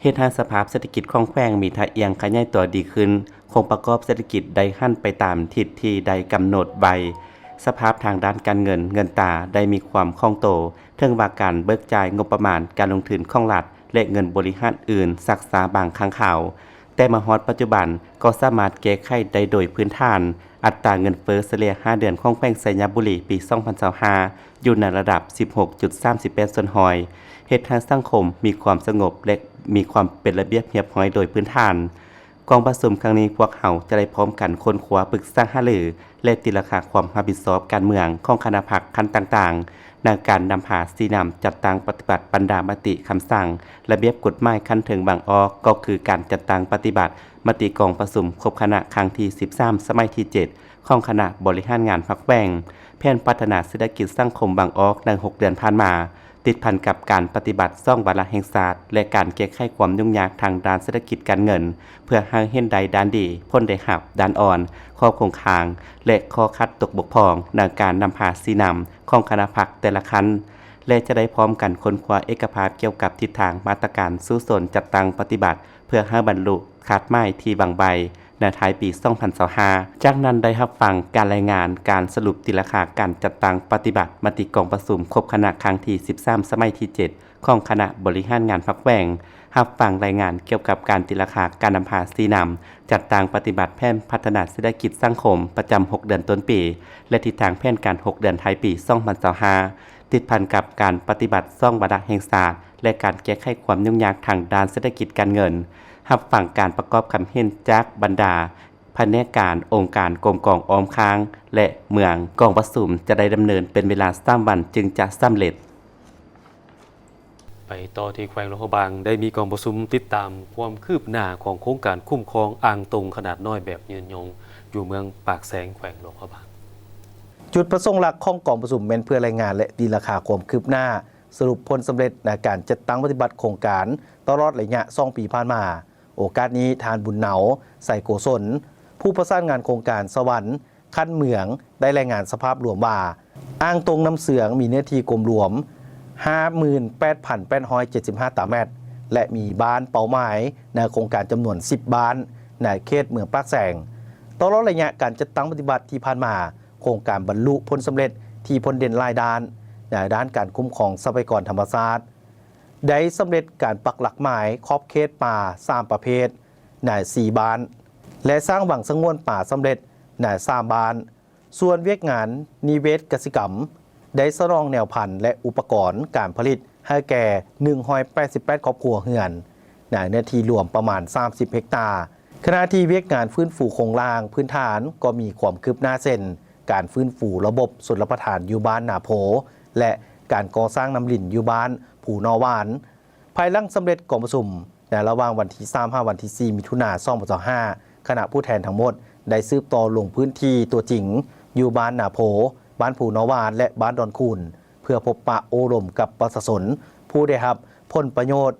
ເຮັດໃຫ້ສະພາບເສດຖະກິດຂອງແຂວງມີທ່າອ່ຽງຂະຫຍາຍຕົວດີຂຶ້ນ, ໂຄງປະກອບເສດຖະກິດໄດ້ຫັນໄປຕາມທິດທີ່ໄດ້ກຳນົດໄວ້, ສະພາບທາງດ້ານການເງິນເງິນຕາໄດ້ມີຄວາມຄ່ອງໂຕ, ເຖິງວ່າການເບີກຈ່າຍງົບປະມານການລົງທຶນຂອງລັດ ແລະ ເງິນບໍລິຫານອື່ນຊັກຊ້າບາງຄັ້ງຄາວ, ແຕ່ມາຮອດປັດຈຸບັນກໍສາມາດແກ້ໄຂໄດ້ໂດຍພື້ນຖານ. ອັດຕາເງິນເຟີ້ສະເລ່ຍຫ້າເດືອນຂອງແຂວງໄຊຍະບູລີປີສອງພັນຊາວຫ້າ ຢູ່ໃນລະດັບສິບຫົກຈຸດສາມສິບແປດສ່ວນຮ້ອຍ, ເຮັດໃຫ້ສັງຄົມມີຄວາມສະຫງົບ ແລະ ມີຄວາມເປັນລະບຽບຮຽບຮ້ອຍໂດຍພື້ນຖານ. ກອງປະຊຸມຄັ້ງນີ້ ພວກເຮົາຈະໄດ້ພ້ອມກັນຄົ້ນຄວ້າ, ປຶກສາຫາລື ແລະ ຕີລາຄາຄວາມຮັບຜິດຊອບການເມືອງຂອງຄະນະພັກຂັ້ນຕ່າງໆ ໃນການນຳພາຊີ້ນຳຈັດຕັ້ງປະຕິບັດບັນດາມະຕິ, ຄຳສັ່ງ, ລະບຽບກົດໝາຍຂັ້ນເທິງບາງອອກ, ກໍຄືການຈັດຕັ້ງປະຕິບັດມະຕິກອງປະຊຸມຄົບຄະນະຄັ້ງທີສິບສາມ ສະໄໝທີເຈັດ ຂອງຄະນະບໍລິຫານງານພັກແຂວງ, ແຜນພັດທະນາເສດຖະກິດສັງຄົມບາງອອກໃນຫົກເດືອນຜ່ານມາ, ຕິດພັນກັບການປະຕິບັດສອງວາລະແຫ່ງຊາດ ແລະ ການແກ້ໄຂຄວາມຫຍຸ້ງຍາກທາງດ້ານເສດຖະກິດການເງິນ ເພື່ອໃຫ້ເຫັນໄດ້ດ້ານດີ, ຜົນໄດ້ຮັບ, ດ້ານອ່ອນ, ຂໍ້ຄົງຄ້າງ ແລະ ຂໍ້ຂັດຕົກບົກຜ່ອງໃນການນຳພາຊີ້ນຳຂອງຄະນະພັກແຕ່ລະຂັ້ນ ແລະ ຈະໄດ້ພ້ອມກັນຄົ້ນຄວ້າເອກະພາບກ່ຽວກັບທິດທາງມາດຕະການສູ້ຊົນຈັດຕັ້ງປະຕິບັດ ເພື່ອໃຫ້ບັນລຸຄາດໝາຍທີ່ວາງໄວ້ ໃນທ້າຍປີສອງພັນຊາວຫ້າ. ຈາກນັ້ນໄດ້ຮັບຟັງການລາຍງານການສະຫຼຸບຕີລາຄາການຈັດຕັ້ງປະຕິບັດມະຕິກອງປະຊຸມຄົບຄະນະຄັ້ງທີສິບສາມ ສະໄໝທີເຈັດ ຂອງຄະນະບໍລິຫານງານພັກແຂວງ, ຮັບຟັງລາຍງານກ່ຽວກັບການຕີລາຄາການນຳພາຊີ້ນຳ ຈັດຕັ້ງປະຕິບັດແຜນພັດທະນາເສດຖະກິດສັງຄົມປະຈຳຫົກເດືອນຕົ້ນປີ ແລະ ທິດທາງແຜນການຫົກເດືອນທ້າຍປີສອງພັນຊາວຫ້າ ຕິດພັນກັບການປະຕິບັດສອງວາລະແຫ່ງຊາດ ແລະ ການແກ້ໄຂຄວາມຫຍຸ້ງຍາກທາງດ້ານເສດຖະກິດການເງິນ, ຮັບຟັງການປະກອບຄຳເຫັນຈາກບັນດາພະແນກການ, ອົງການ, ກົມກອງອ້ອມຂ້າງ ແລະ ເມືອງ. ກອງປະຊຸມຈະໄດ້ດຳເນີນເປັນເວລາສາມວັນຈຶ່ງຈະສຳເລັດ. ໄປຕໍ່ທີ່ແຂວງຫຼວງພະບາງ ໄດ້ມີກອງປະຊຸມຕິດຕາມຄວາມຄືບໜ້າຂອງໂຄງການຄຸ້ມຄອງອ່າງຕົງຂະໜາດນ້ອຍແບບຍືນຍົງ ຢູ່ເມືອງປາກແຊງ ແຂວງຫຼວງພະບາງ. ຈຸດປະສົງຫຼັກຂອງກອງປະຊຸມແມ່ນເພື່ອລາຍງານ ແລະ ຕີລາຄາຄວາມຄືບໜ້າ ສະຫຼຸບຜົນສຳເລັດໃນການຈັດຕັ້ງປະຕິບັດໂຄງການຕະຫຼອດໄລຍະສອງປີຜ່ານມາ. ໂອກາດນີ້ ທ່ານ ບຸນເນົາ ໄຊໂກສົນ ຜູ້ປະສານງານໂຄງການສະຫວັນຂັ້ນເມືອງ ໄດ້ລາຍງານສະພາບລວມວ່າ ອ່າງຕົງນ້ຳເຊືອງມີເນື້ອທີ່ກວມລວມຫ້າໝື່ນແປດພັນແປດຮ້ອຍເຈັດສິບຫ້າຕາແມັດ ແລະ ມີບ້ານເປົ້າໝາຍໃນໂຄງການຈຳນວນສິບບ້ານ ໃນເຂດເມືອງປາກແຊງ. ຕະຫຼອດໄລຍະການຈັດຕັ້ງປະຕິບັດທີ່ຜ່ານມາ, ໂຄງການບັນລຸຜົນສຳເລັດທີ່ພົ້ນເດັ່ນຫຼາຍດ້ານ ໃນດ້ານການຄຸ້ມຄອງຊັບພະຍາກອນທຳມະຊາດ, ໄດ້ສຳເລັດການປັກຫຼັກໝາຍຂອບເຂດປ່າສາມປະເພດໃນສີ່ບ້ານ ແລະ ສ້າງວັງສະຫງວນປ່າສຳເລັດໃນສາມບ້ານ. ສ່ວນວຽກງານນິເວດກະສິກຳ ໄດ້ສະໜອງແນວພັນ ແລະ ອຸປະກອນການຜະລິດໃຫ້ແກ່ໜຶ່ງຮ້ອຍແປດສິບແປດຄອບຄົວເຮືອນ ໃນເນື້ອທີ່ລວມປະມານສາມສິບເຮັກຕາ, ຂະນະທີ່ວຽກງານຟື້ນຟູໂຄງລ່າງພື້ນຖານກໍມີຄວາມຄືບໜ້າເຊັ່ນ ການຟື້ນຟູລະບົບຊົນລະປະທານຢູ່ບ້ານນາໂພ ແລະ ການກໍ່ສ້າງນ້ຳລິນຢູ່ບ້ານພູໜໍ່ຫວານ. ພາຍຫຼັງສຳເລັດກອງປະຊຸມ ໃນລະຫວ່າງວັນທີສາມ ຫາວັນທີສີ່ ມິຖຸນາ ສອງພັນຊາວຫ້າ ຄະນະຜູ້ແທນທັງໝົດໄດ້ສືບຕໍ່ລົງພື້ນທີ່ຕົວຈິງ ຢູ່ບ້ານນາໂພ, ບ້ານພູໜໍ່ຫວານ ແລະ ບ້ານດອນຄູນ ເພື່ອພົບປະໂອ້ລົມກັບປະຊາຊົນຜູ້ໄດ້ຮັບຜົນປະໂຫຍດ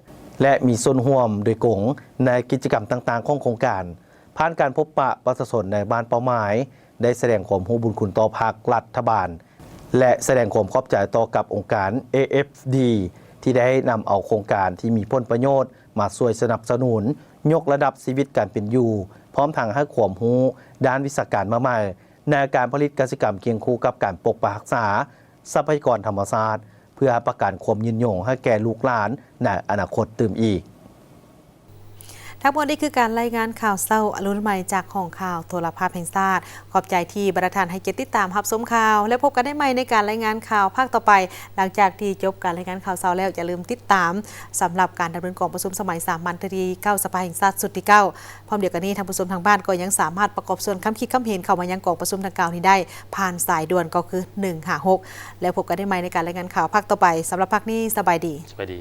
ແລະ ມີສ່ວນຮ່ວມໂດຍກົງໃນກິດຈະກຳຕ່າງໆຂອງໂຄງການ. ຜ່ານການພົບປະປະຊາຊົນໃນບ້ານເປົ້າໝາຍ ໄດ້ສະແດງຄວາມຮູ້ບຸນຄຸນຕໍ່ພັກລັດຖະບານ ແລະ ສະແດງຄວາມຂອບໃຈຕໍ່ກັບອົງການ ເອເອັຟດີ ທີ່ໄດ້ນຳເອົາໂຄງການທີ່ມີຜົນປະໂຫຍດມາຊ່ວຍສະໜັບສະໜູນ ຍົກລະດັບຊີວິດການເປັນຢູ່ ພ້ອມທັງໃຫ້ຄວາມຮູ້ດ້ານວິຊາການມາໃໝ່ ໃນການຜະລິດກະສິກຳຄຽງຄູ່ກັບການປົກປັກຮັກສາຊັບພະຍາກອນທຳມະຊາດ ເພື່ອຮັບປະກັນຄວາມຍືນຍົງໃຫ້ແກ່ລູກຫຼານໃນອະນາຄົດຕື່ມອີກ. ທັງໝົດນີ້ຄືການລາຍງານຂ່າວເຊົ້າອະລຸນໃໝ່ຈາກຫ້ອງຂ່າວໂທລະພາບແຫ່ງຊາດ. ຂອບໃຈທີ່ບັນດາທ່ານໃຫ້ກຽດຕິດຕາມຮັບຊົມຂ່າວ ແລະ ພົບກັນໄດ້ໃໝ່ໃນການລາຍງານຂ່າວພາກຕໍ່ໄປ. ຫຼັງຈາກທີ່ຈົບການລາຍງານຂ່າວເຊົ້າແລ້ວ ຢ່າລືມຕິດຕາມສຳລັບການດຳເນີນກອງປະຊຸມສະໄໝສາມັນເທື່ອທີເກົ້າ ສະພາແຫ່ງຊາດຊຸດທີເກົ້າ. ພ້ອມດຽວກັນນີ້ ທ່ານຜູ້ຊົມທາງບ້ານກໍຍັງສາມາດປະກອບສ່ວນຄຳຄິດຄຳເຫັນເຂົ້າມາຍັງກອງປະຊຸມດັ່ງກ່າວນີ້ໄດ້ ຜ່ານສາຍດ່ວນກໍຄື ໜຶ່ງຫ້າຫົກ ແລ້ວພົບກັນໄດ້ໃໝ່ໃນການລາຍງານຂ່າວພາກຕໍ່ໄປ. ສຳລັບພາກນີ້ ສະບາຍດີ. ສະບາຍດີ.